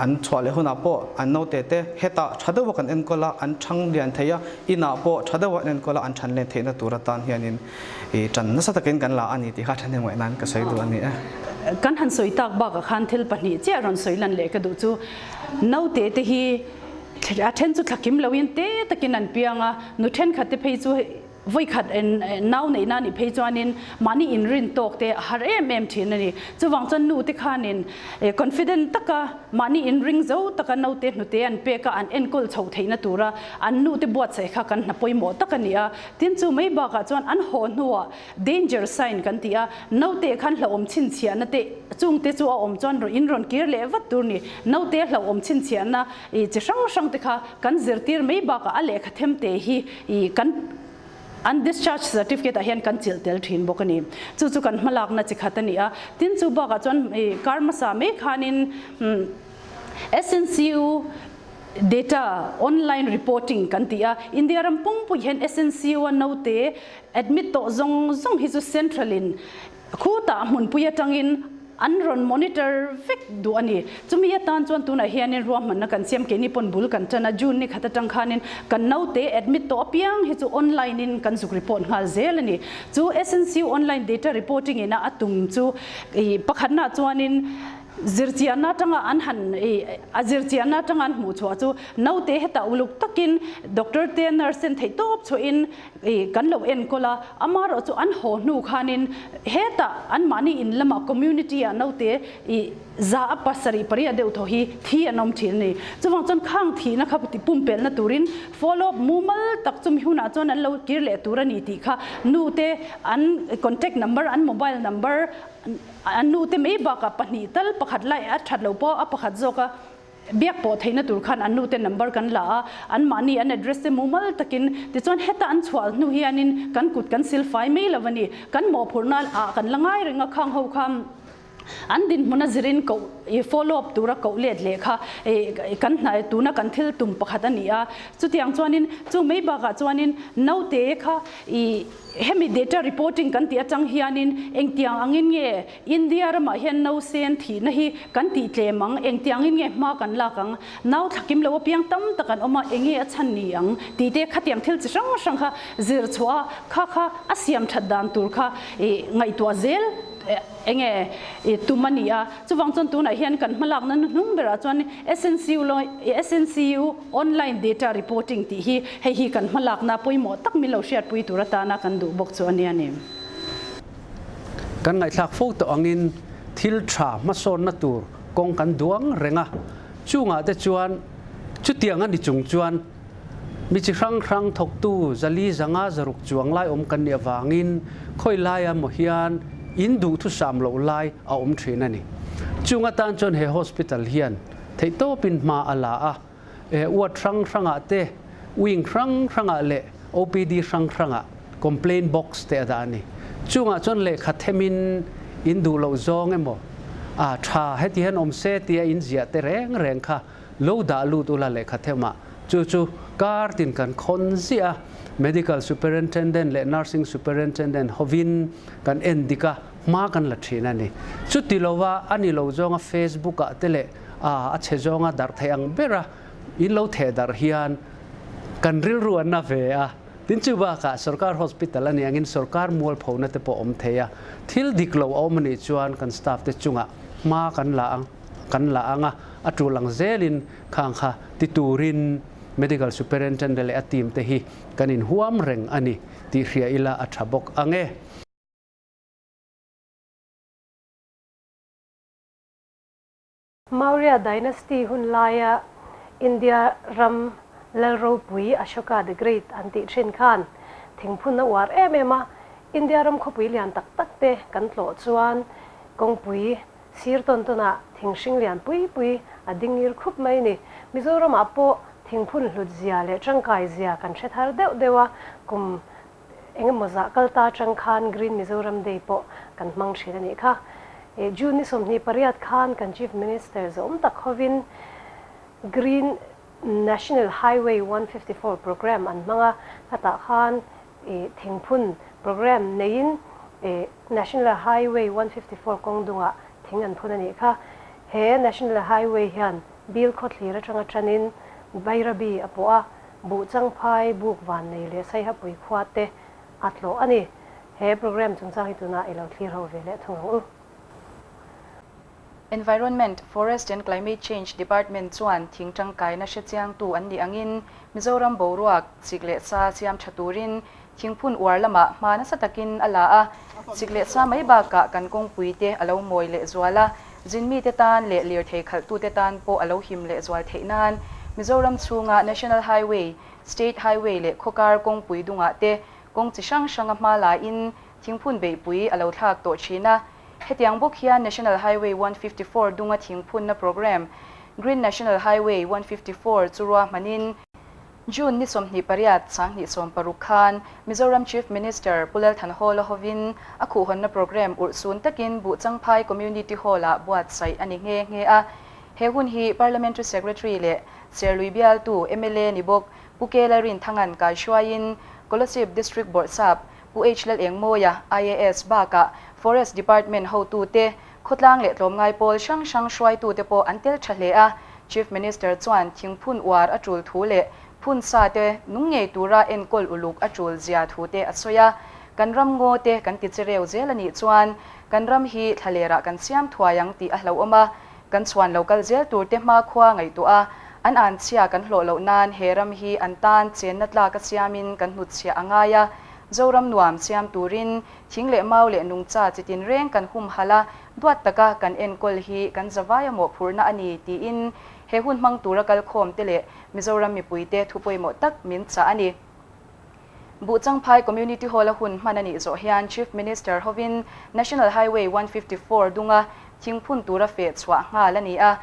an chhuah leh hunah pawh an naute te hetah tha deuha kan enkawl a, an ṭhang lian thei a, inah pawh tha deuha an enkawl a, an ṭhan len theihna tur atan hianin ṭan nasa takin kan la a ni tih kha ṭhahnem ngaih nan ka sawi duh a ni e. Kan han sawi tak bakah khan thil pahnih chiah rawn sawi lan leh ka duh chu naute te hi A then chu thlakim loin te takin an piang a, nu thenkhat te phei chu vawikhat nau neihna nih phei chuanin mahni inrin tawk te a har em em thin a ni. Chuvang chuan nu te khanin confident taka mahni inring zo taka naute hnute an pek a, an enkawl chhoh theihna tura an nu te buatsaih kha kan hna pawimawh tak a ni a. Tin chu mai bakah chuan an haw hnuah Danger sign kan ti a, naute khan hlauhawm chhinchhiahna te chungte chu a awm chuan in rawn kir leh vat tur ni. Naute hlauhawm chhinchhiahna ih chi hrang hrang te kha kan zirtir mai bakah a lehkha them te hi ih kan an discharge certificate ah hian kan chilh tel thin bawk a ni. Chu chu kan hmalakna chi khat a ni a. Tin chu bakah chuan ih kar hmasa mai khanin SNCU data online reporting kan ti a, India ram pumpuih hian SNCU a naute Admit tawh zawng zawng hi chu Central in khutah hmunpui atangin an rawn monitor vek duh a ni. Chumi atan chuan tunah hianin ruahmanna kan siam keini pawn bul kan tan a, June ni khat atang khanin kan naute admit tawh apiang hi chu online in kan zuk report nghal zel a ni. Chu SNCU online data reporting ina a tum chu pakhatnaah chuanin. Zirchianna atanga an han a zirchianna atanga an hmuh chhuah chu naute hetah uluk takin doctor te nurse ten theihtawp chhuahin kan lo enkawl a, amaherawh chu an haw hnu khanin hetah anmahni in lamah community ah naute za a pasarih pariat deuh thaw hi thi an awm thin a ni. Chuvang chuan khang thihna kha pumpelhna turin follow up mumal tak chumi hunah chuan an lo kir leh tur a ni tih kha nute an contact number an mobile number An nute mai bakah pahnih tal pakhat lai a that lo pawh a pakhat zawk a biak pawh theihna tur khan an nute number kan la a, anmahni an address te mumal takin tichuan heta an chhuah hnu hianin kan kut kan sil fai mai lo a ni. Kan mawhphurhna ah kan la ngai reng a, khang ho kha an dinhmun a zirin koh i follow up tura koh let leh kha kan hna tuna kan thil tum pakhat a ni a. Chutiang chuanin chu mai bakah chuanin naute kha i Hemi data reporting kan tih atang hianin engtiang angin nge India ramah hian nausen thihna hi kan tih tlem ang, engtiangin nge hma kan lak ang, nau thlakim lo apiang tam tak an awm a, enge a chhan ni ang tih te khatiang thil chi hrang hrang kha zir chhuah a, kha kha a siam that dan tur kha ngaihtuah zel enge tum a ni a. Chuvang chuan tunah hian kan hmalakna hnuhnung berah chuan SNCU SNCU Online data reporting tih hi hei hi kan hmalakna pawimawh tak min lo hriatpui tur atana kan duh bawk chu a nia ni. Kan ngaihthlak fo tawh angin thil tha hmasawnna tur kawng kan duang reng a, chungah te chuan chutiang a ni chung chuan mi chi hrang hrang thawktu zali zanga zaruk chuang lai awm kan nih avangin khawi laia maw hian in duhthusam loh lai a awm thin a ni. Chung atan chuan he hospital hian Theihtawpin hma a la a, ward hrang hrangah te, wing hrang hrangah leh OPD hrang hrangah complaint box te a dah a ni. Chungah chuan lehkha themin in duh loh zawng emaw, a tha heti hian awm se tia in ziah te reng reng kha lo dah lut ula lehkha themah chu chu kar tin kan khawn ziah a, Medical Superintendent leh Nursing Superintendent hovin kan en dik a, Hma kan la thin a ni. Chuti lova a ni lo zawnga Facebook ah te leh a chhe zawnga darh theih ang bera in lo theh darh hian kan rilru a na ve a. Tin chu bakah sorkar hospital a nih angin sorkar mualphona te pawh awm thei a. Thil dik lo a awm a nih chuan kan staff te chungah hma kan la ang kan la ang a, a tul ang zelin khang kha ti turin Medical Superintendent leh a team te hi kan inhuam reng a ni tih hria ila a tha bawk ang e. Maurya Dynasty hun laia India ram lal ropui Ashoka the Great an tih thin khan thingphun a uar em em a, India ram khawpui lian tak tak te kan tlawh chuan kawngpui sir tawn tawnah thing hring lian pui pui a ding ngir khup mai ni. Mizoramah pawh thingphun hlut zia leh tangkai zia kan hre thar deuh deuh a, kum Eng emaw zah kal ta atang khan Green Mizoram Day pawh kan hmang thin a nih kha. June ni 28 khan kan Chief Minister zawm tak hovin Green National Highway 154 Programme an hmang a, hetah khan thingphun programme neiin National Highway 154 kawng dungah thing an phun a nih kha. He National Highway hian Bill khawthlir atanga tanin Bairabi a pawh a, Buh Changphai, Buk Vannei leh Saihapui khua te a tlawh a ni. He programme chungchang hi tunah i lo thlir ho ve leh thung ang u. Environment, Forest and Climate Change Department chuan thing tangkaina hre chiangtu an nih angin Mizoram boruak, chik leh sa siam tha turin thingphun uar lamah hma nasa takin a la a. Chik leh sa mai bakah kan kawngpui te a lo mawi leh zual a, Zinmite tan leh lirthei khalhtute tan pawh a lo him leh zual theih nan Mizoram chhunga National Highway, State Highway leh khawkar kawngpui dungah te kawng chi hrang hranga hma laiin thingphun beihpui a lo thlak tawh thin a. Hetiang bawk hian National Highway 154 dunga thingphunna programme Green National Highway 154 chu ruahmanin June ni 28, 2016 khan Mizoram Chief Minister Pu Lal Thanhawla hovin a khuhhawnna programme urhsun takin Buhchangphai Community Hall-ah buatsaih a ni nghe nghe a. He hun hi Parliamentary Secretary leh Serlui bialtu mla ni bawk Pu K Lalrinthanga'n kaihruaiin Kolasib District Bawrhsap Pu H Lalengmawia, IAS, bakah Forest Department hotute, Khawtlang leh tlawmngai pawl hrang hrang hruaitute pawh an tel tha hle a, Chief Minister chuan thingphun uar a tul thu leh phun sa te nung ngei tura enkawl uluk a tul zia thu te a sawi a. Kan ram ngaw te kan ti chereu zel a nih chuan kan ram hi thlalerah kan siam thuai ang tih a hlauhawm a, kan chhuan lo kal zel tur te hmakhua ngaihtuah a, an anchhia kan hlawh loh nan he ram hi an tan chenna tlak a siamin kan hnutchhiah a ngai a, Zoram nuam siam turin thing leh mau leh nungcha chitin reng kan humhalh a, duat taka kan enkawl hi kan zavai a mawhphurhna a ni tiin he hun hmang tura kalkhawm te leh Mizoram mipuite thu pawimawh tak min chah a ni. Buhchangphai Community Hall a hun hman a nih zawh hian Chief Minister hovin National Highway 154 dunga thingphun tura feh chhuah nghal a ni a.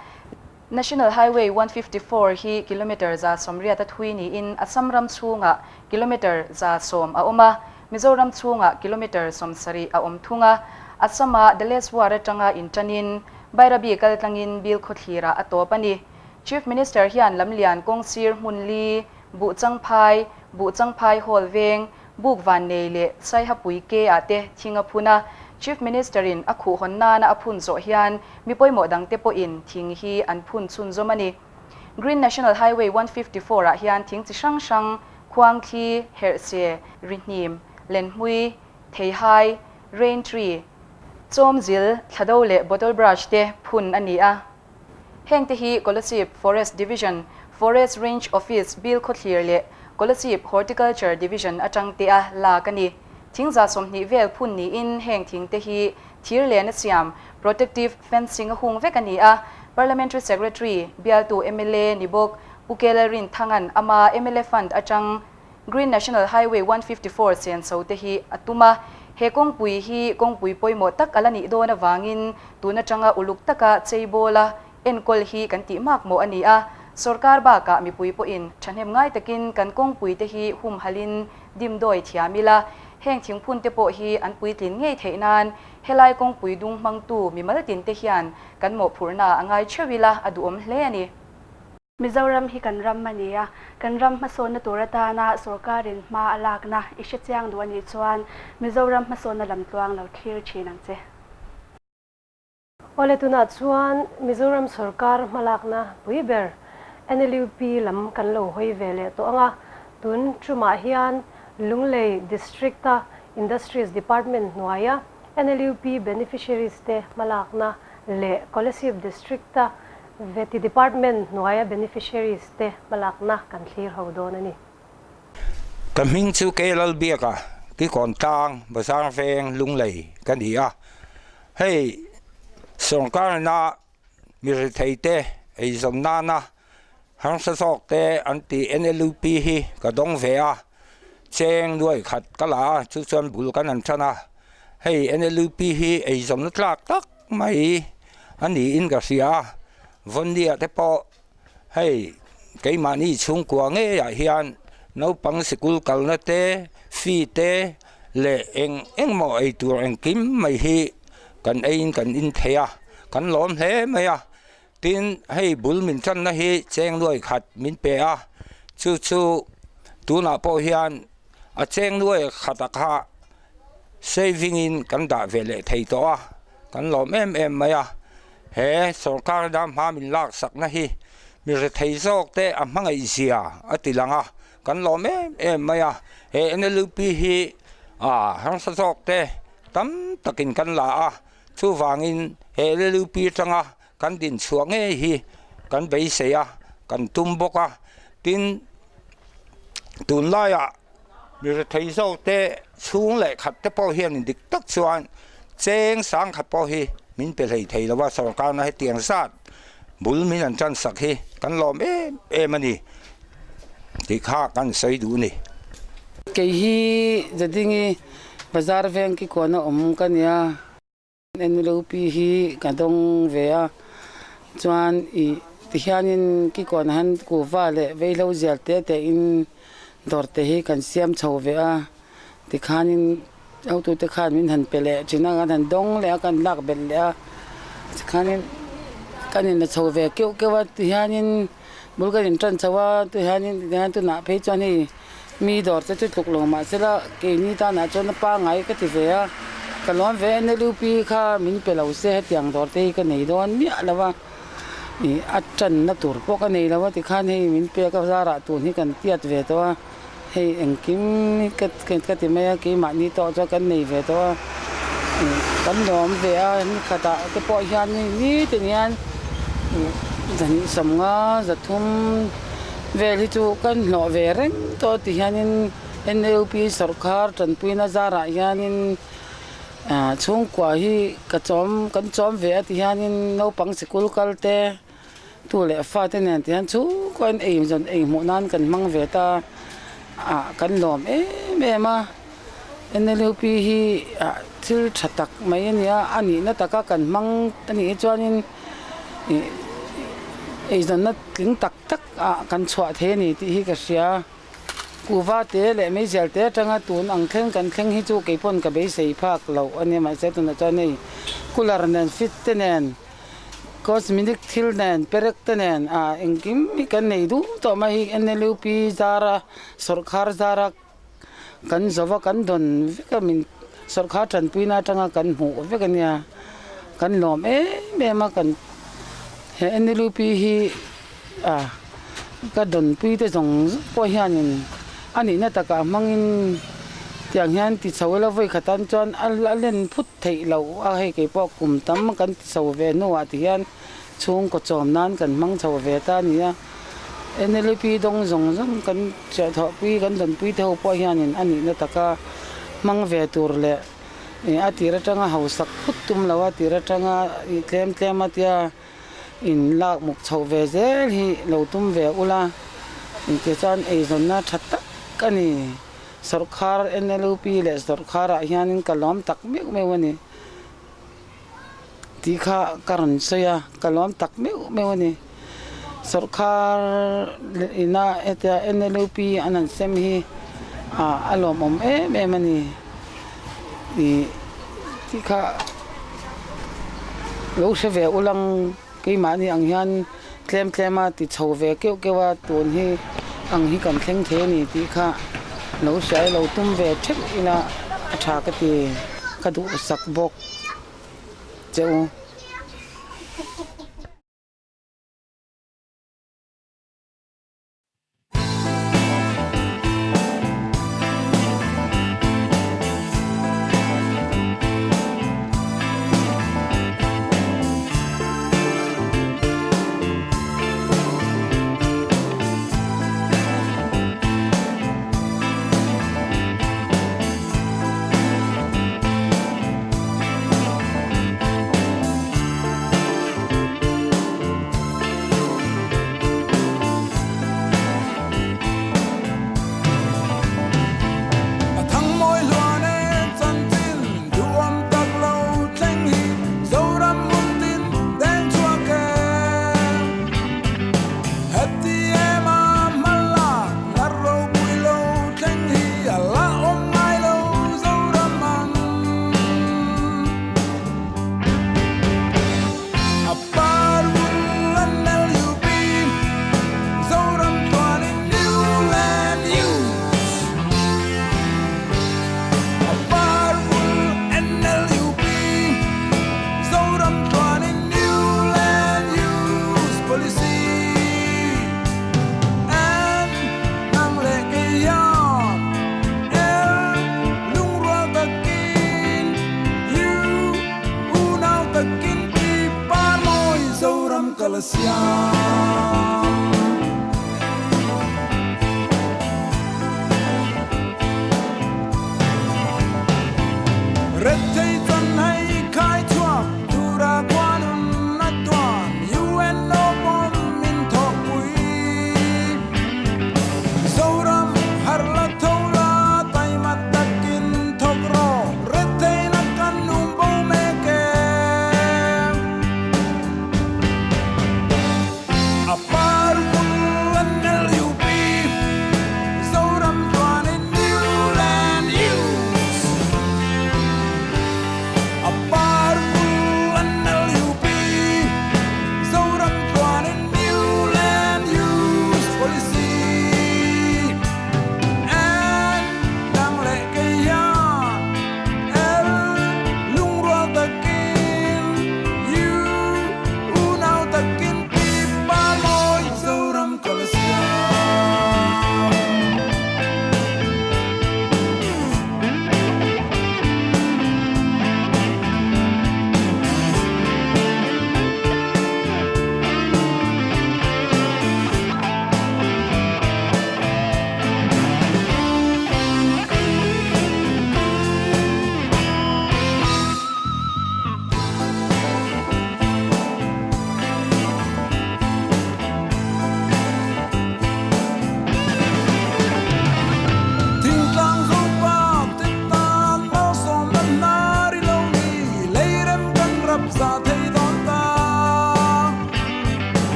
National Highway 154 hi kilometre 180 a thui niin Assam ram chhungah kilometre 110 a awm a, Mizoram chhungah kilometre 70 a awm thung a. Assam-a Daleswar atanga inṭanin Bairabi kaltlangin Bilkhawthlirah a tawp a ni. Chief Minister hian lamlian kawngsir hmun li, Buhchangphai, Buhchangphai Hall veng, Buk Vannei leh Saihapui ke ah te thing a phun a. Chief Minister in a khuhhawn nana a phun zawh hian mi pawimawh dangte pawhin thing hi an phun chhunzawm a ni. Green National Highway 154 ah hian thing chi hrang hrang, Khuangthli, Herhse, Rihnim, Lenhmui, Theihai, Rain Tree, Chawmzil, Thlado leh Bottle Brush te phun a ni a. Heng te hi Kolasib Forest Division, Forest Range Office Bill Khawthlir leh Kolasib Horticulture Division atang te a lak a ni. Thing 20 vel phun niin heng thing te hi thir len a siam, protective fencing a hung vek a ni a. Parliamentary Secretary, bialtu mla ni bawk Pu Kelalrin Thangan ama mla fund atang Green National Highway 154 senso te hi a tum a, he kawngpui hi kawngpui pawimawh tak a la nih dawn avangin tun atanga uluk taka cheibawl a enkawl hi kan tih mak mawh a ni a. Sorkar bakah mipui pawhin thahnem ngai takin kan kawngpui te hi humhalhin dimdawi thiam ila, heng thingphun te pawh hi an puitlin ngei theih nan helai kawngpui dung hmangtu mimal tin te hian kan mawhphurhna a ngai theuh ila a duhawm hle a ni. Mizoram hi kan ram a ni a, kan ram hmasawnna tur atana sorkarin hma a lakna i hre chiang duh a nih chuan Mizoram hmasawnna lam tluang lo thlir thin ang che. Awle tunah chuan Mizoram sorkar hmalakna pui ber NLUP lam kan lo hawi ve leh tawh ang a, tun tumah hian Lunglei District-a Industries Department hnuaia NLUP beneficiaries te hmalakna leh Kolasib District-a Vety Department hnuaia beneficiaries te hmalakna kan thlir ho dawn a ni. Ka hming chu Kei Lalbiaka, Kikawn Tlang, Bazar Veng, Lunglei ka ni a. Hei sawrkarna mi rethei te eizawn nana harsa zawk te an tih NLUP hi ka dawng ve a, cheng nuai khat ka la a, chu chuan bul kan han tan a. Hei NLUP hi eizawnna tlak tak mai a niin ka hria a, Vawnnia te pawh hei keimahni chhungkua ngeiah hian naupang sikul kalna te, fee te leh eng eng maw ei tur engkim mai hi kan eiin kan in thei a, kan lawm hle mai a. Tin, hei bul min tanna hi cheng nuai khat min pe a, chu chu tunah pawh hian a cheng nuai khat a kha saving in kan dah ve leh thei tawh a, kan lawm em em mai a. He sorkar dam hma min lak sakna hi mi rethei zawk te a hmangaih zia a ti lang a, kan lawm em em mai a. He NLUP hi ah harsa zawk te tam takin kan la a, chuvangin he NLUP atanga kan din chhuah ngei hi kan beisei a, kan tum bawk a. Tin, tunlaiah Mi rethei zawk te chhung leh khat te pawh hian dik tak chuan cheng sang khat pawh hi min pe hlei thei lo a, sorkarna hetiang zat bul min an tan sak hi kan lawm em em a ni tih kha kan sawi duh a ni. Kei hi Zadingi bazar veng ki kuan a awm ka nia. NLUP hi ka dawng ve a, chuan ih tihianin kikawn han kuhva leh veihlo zial te te in dawr te hi kan siam chho ve a, tikhanin hotute khan min han pe leh thin a, kan han dawng leh a, kan lak belh leh a, tikhanin kan inla chho ve keuh keuh a, tihianin bul kan intan chho a, tihianin tihian tunah phei chuan hei. Mi dawr te chu tluk lo mahsela keini tanah chuan a pangngai ka ti ve a, ka lawm ve NLUP kha min pe lo se hetiang dawr te hi ka nei dawn miah lo a, ih a tanna tur pawh ka nei lo a tikhan hei min pek a zarah tun hi kan tiat ve tawh a, Hei engkim hi ka ka ti mai a, keimahni tawh chuan kan nei ve tawh a, kan lawm ve a, ni khatah te pawh hian hei nitin hian zahnih sawmnga zathum vel hi chu kan hlawh ve reng tawh ti hianin NLP sawrkar tanpuina zarah hianin chhungkua hi ka chawm kan chawm ve a ti hianin naupang sikul kal te. Tu leh fate nen ti hian chhungkaw in ei zawn ei hmuh nan kan hmang ve ta a, kan lawm em em a. NLUP hi ah thil tha tak mai a ni a, a nihna taka kan hmang a nih hi chuanin ih eizawnna tling tak tak ah kan chhuah thei a ni tih hi ka hria. Kuhva te leh meizial te atanga tun ang thleng kan thleng hi chu keipawn ka beisei phak loh a nia mahse tunah chuan hei cooler nen fit te nen Cosmetic thil nen, perek te nen ah engkim hi kan nei duh tawh mai hi NLUP zara sawrkhar zara kan zo va kan dawn vek a min sawrkhar tanpuina atanga kan hmuh vek a nia kan lawm em em a kan he NLUP hi ah ka dawnpui te zawng zawng pawh hianin a nihna takah hmangin tiang hian ti chho ila vawi khatan chuan a len phut theih loh a, hei kei pawh kum tam kan ti chho ve hnuah ti hian chhungkaw chawm nan kan hmang chho ve ta a ni a, NLUP dawng zawng zawng kan chiahthawhpui kan dawnpui te ho pawh hianin a nihna taka hmang ve tur leh a tir atanga hausak phut tum lo a tir atanga ih tlem tlem a tia in lak muk chhoh ve zel hi lo tum ve ula tichuan eizawnna tha tak a ni. Sawrkhar NLUP leh sawrkharah hianin ka lawm tak meuh meuh a ni tih kha ka rawn sawi a, ka lawm tak meuh meuh a ni. Sawrkhar ina hetia NLUP an han sem hi a lawmawm em em a ni ih tih kha lo hre ve ulang keimahni ang hian Tlem tlem a ti chho ve keuh keuh a, tun hi ang hi kan thleng thei a ni tih kha lo hriai lo tum ve theuh ila a tha ka ti, ka duhsak bawk che u.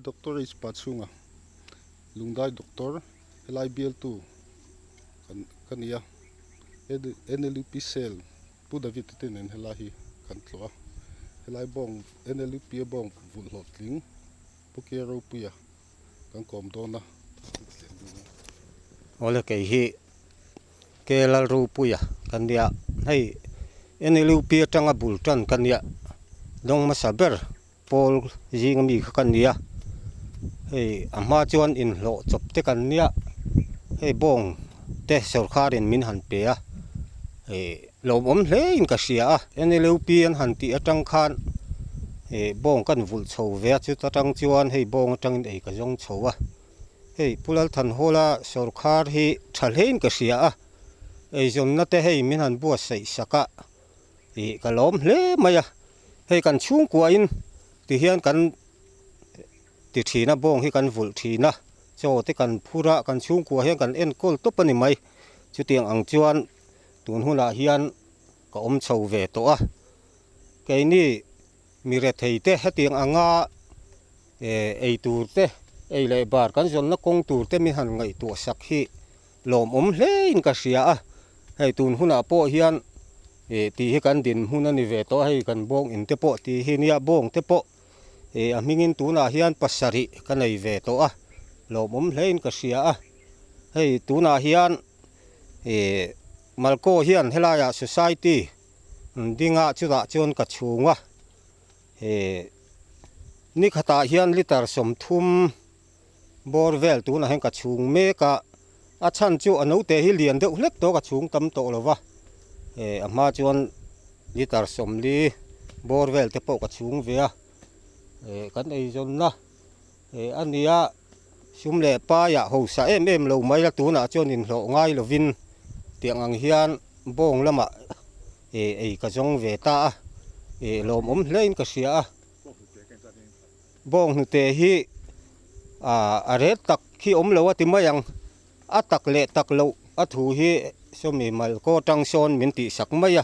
Doctor H Pachhunga Lungdai Doctor helai bialtu kan ka ni a NLUP cell Pu David te nen helai hi kan tlawh a helai bawng NLUP a bawng vulh hlawhtling Pu Ke Ropuia kan kawm dawn a. Awle kei hi Ke Lalropuia ka nia hei NLUP atanga bul tan ka nia dawng hmasa ber pawl zinga mi kha ka nia hei a hma chuan inhlawh chawp te kan nia hei bawng te sawrkharin min han pe a ih lawmawm hle in ka hria a NLUP an han tih atang khan ih bawng kan vulh chho ve a chuta tang chuan hei bawng atangin ei ka zawng chho a hei Pu Lalthanhawla sawrkhar hi tha hle in ka hria a eizawnna te hei min han buatsaih sak a ih ka lawm hle mai a. Hei kan chhungkuahin ti hian kan ti thin a, bawng hi kan vulh thin a, chaw te kan phur a, kan chhungkua hian kan enkawl tawp a ni mai. Chutiang ang chuan tun hunah hian ka awm chho ve tawh a. Keini mi rethei te hetiang anga ei tur te, ei leh bar kan zawnna kawng tur te min han ngaihtuah sak hi lawmawm hlein ka hria a, hei tun hunah pawh hian ih tih hi kan dinhmun a ni ve tawh a, hei kan bawng in te pawh tih hi nia bawng te pawh ih a hmingin tunah hian pasarih ka nei ve tawh a, lawmawm hlein ka hria a, hei tunah hian ih Malkaw hian helaiah society dinga chutah chuan ka chhung a, ih ni khatah hian litre 30 Bawr vel tunah hian ka chhung mek a, a chhan chu a naute hi lian deuh hlek tawh ka chhung tam tawh lo va, eh a hma chuan litre 40 bawr vel te pawh ka chhung ve a, eh kan eizawnna eh a nia sum leh paiah hausa em em lo mai la tunah chuan inhlawh ngai lovin tiang ang hian bawng lamah eh ei ka zawng ve ta a, eh lawmawm hlein ka hria a. Bawng hnute hi a ret tak hi awm lo a ti mai ang, a tak leh tak loh a thu hi sawmi mal kaw tang sawn min tih sak mai a,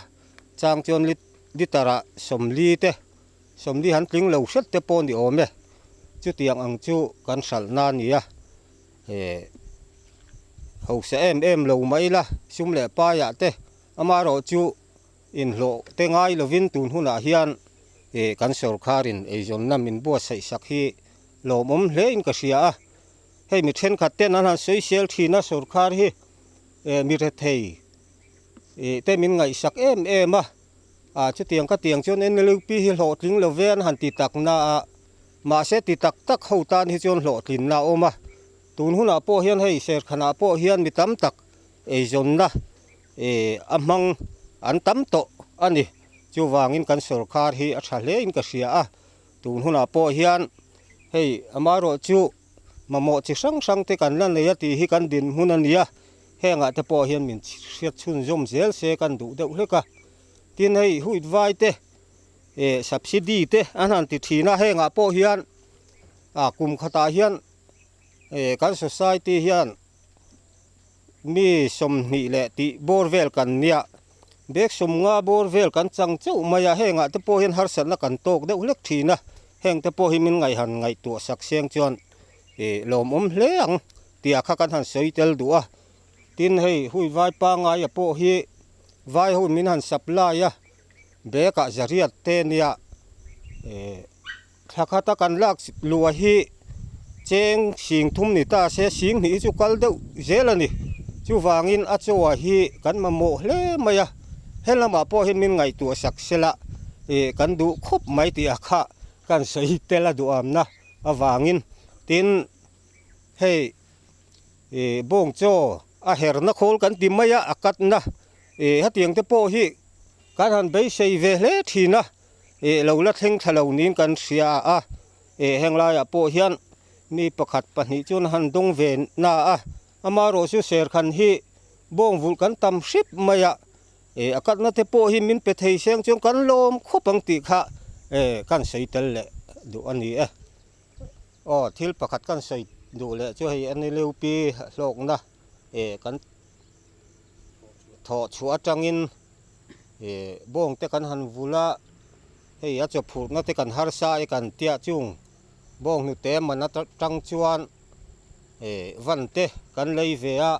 chang chuan litre ah 40 te, 40 han tling lo hret te pawh ni awm e, chutiang ang chu kan hralh na a ni a, hausa em em lo mai la sum leh paiah te amaherawh chu Inhlawh te ngai lovin tun hunah hian kan sawrkharin eizawnna min buatsaih sak hi lawmawm hlein ka hria a. Hei mi thenkhat ten an han sawisel thin a, sawrkhar hi mi rethei te min ngaihsak em em a, chutiang ka tiang chuan NLUP hi hlawhtling lo ve an han ti tak na a, mahse ti tak tak ho tan hi chuan hlawhtlinna a awm a. Tun hunah pawh hian hei serkhanah pawh hian mi tam tak eizawnna a hmang an tam tawh a ni. Chuvangin kan sawrkar hi a tha hlein ka hria a, tun hunah pawh hian hei amaherawh chu mamawh chi hrang hrang te kan la nei a tih hi kan dinhmun a ni a, hengah te pawh hian min hriat chhunzawm zel se kan duh deuh hlek a. Tin hei huit vai te subsidy te an han ti thin a, hengah pawh hian kum khatah hian kan society hian Mi 20 leh tih bawr vel kan nia, bag 50 bawr vel kan chang chauh mai a, hengah te pawh hian harsatna kan tawk deuh hlek thin a, heng te pawh hi min ngaihan ngaihtuah sak seng chuan ih lawmawm hle ang tia kha kan han sawi tel duh a. Tin hei hui vai pangaia pawh hi vai ho min han supply a, bag ah zariat te nia ih Thla khata kan lak luah hi cheng 30 ni ta se, 20 hi chu kal deuh zel a ni. Chuvangin a chaw hi kan mamawh hle mai a, he lamah pawh hian min ngaihtuah sak sela ih kan duh khawp mai tih a kha kan sawi tel a duhamna avangin. Tin, hei ih bawng chaw a herna khawl kan ti mai a, a katna ih hetiang te pawh hi kan han beisei ve hle thin a. Ih lo la thleng thla lo niin kan hria a, ih heng laiah pawh hian mi pakhat pahnih chuan han dawng ve na a, amaherawh chu serkhan hi bawng vulh kan tam hrip mai a, ih a katna te pawh hi min pe thei seng chuan kan lawm khawp ang tih kha ih kan sawi tel leh duh a ni e. Aw thil pakhat kan sawi duh leh chu hei NLUP hlawkna ih kan thawh chhuah atangin Ih bawng te kan han vul a, hei a chawphurhna te kan harsa e kan tia chung Bawnghnute man atang chuan van te kan lei ve a,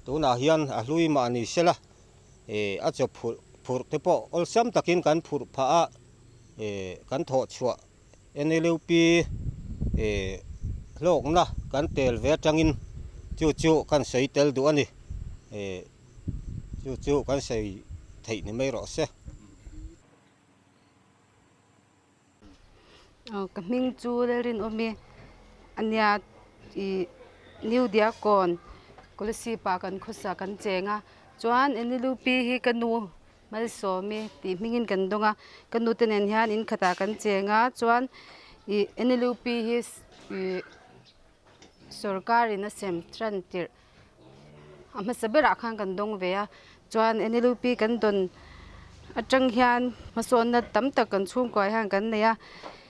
tunah hian a hlui mah ni sela a chaw phurh phurh te pawh awlsam takin kan phurh phah a, kan thawh chhuah NLUP hlawkna kan tel ve atangin chu chu kan sawi tel duh a ni. Chu chu kan sawi theih ni mai rawh se. Ka hming chu Lalrinawmi a nia ih New Diakkawn Kolasib ah kan khawsa kan cheng a chuan NLUP hi ka nu Malsawmi tih hmingin kan dawng a ka nu te nen hian in khatah kan cheng a chuan ih NLUP hi ih sawrkarin a sem tan tirh a hmasa berah khan kan dawng ve a chuan NLUP kan dawn atang hian hmasawnna tam tak kan chhungkuah hian kan nei a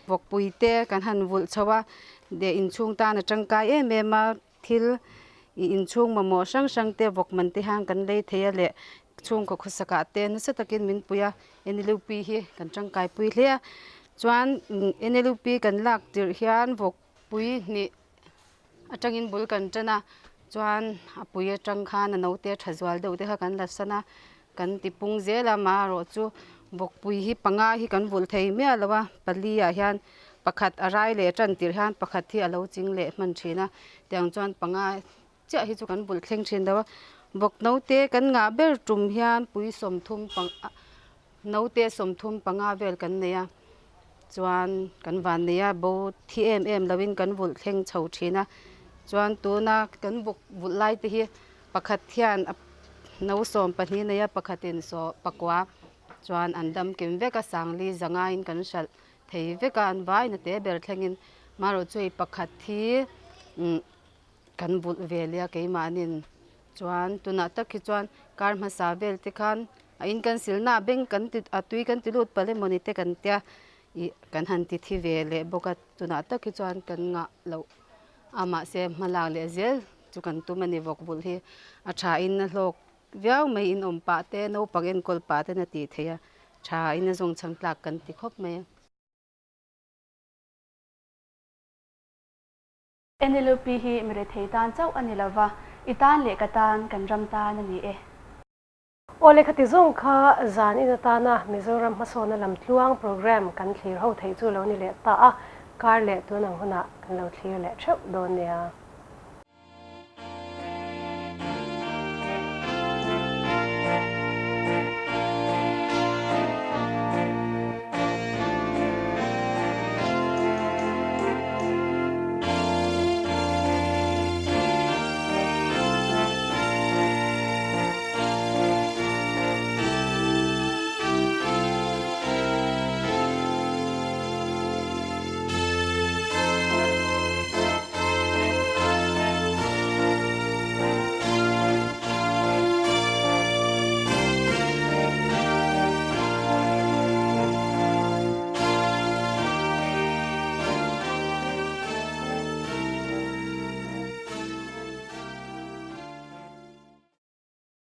vawkpui te kan han vulh chho a leh inchhung tan a tangkai em em a thil ih inchhung mamawh hrang hrang te vawk man te hian kan lei thei a leh chhungkaw khawsakah te nasa takin min pui a NLUP hi kan tangkai pui hle a chuan NLUP kan lak tirh hian vawkpui hnih. Atangin bul kan tan a, chuan a pui atang khan a naute tha zual deuh te kha kan la san a, kan ti pung zel a, amaherawh chu vawkpui hi panga hi kan vulh thei miah lo a, pali ah hian pakhat a rai leh tan tirh hian pakhat hi a lo ching leh hman thin a, tiang chuan panga chiah hi chu kan vulh thleng thin lo a, vawk naute kan ngah ber tum hian pui sawmthum Naute 35 vel kan nei a, chuan kan van nei a, bo thi em em loin kan vulh thleng chho thin a, chuan tuna kan buk vulh lai te hi pakhat hian no 12 nei a, pakhatin saw pakua chuan an dam kim vek a, sangli zangaiin kan hralh thei vek a, an vaina te ber thlengin marawh chu hei pakhat hi kan vulh ve leh a keimahnin chuan tunah tak hi chuan kar hmasa vel te khan a in kan silna ah bank kan ti a tui kan ti lut palh emawni te kan tia ih kan han ti thi ve leh bawk a tunah tak hi chuan kan ngah loh a mahse hma lak leh zel chu kan tum a ni vawk vulh hi a tha in a hlawk viau mai in awm pah te naupang enkawl pah ten a tih theih a tha in a zawng chhang tlak kan ti khawp mai a. NLUP hi mi rethei tan chauh a ni lova, i tan leh ka tan, kan ram tan a ni e. Aw lehkha zawng kha zan in atana Mizoram hmasawna lamtluang program kan thlir ho theih chu lo ni leh ta a, kar leh tun ang hunah kan lo thlir leh theuh dawn nia.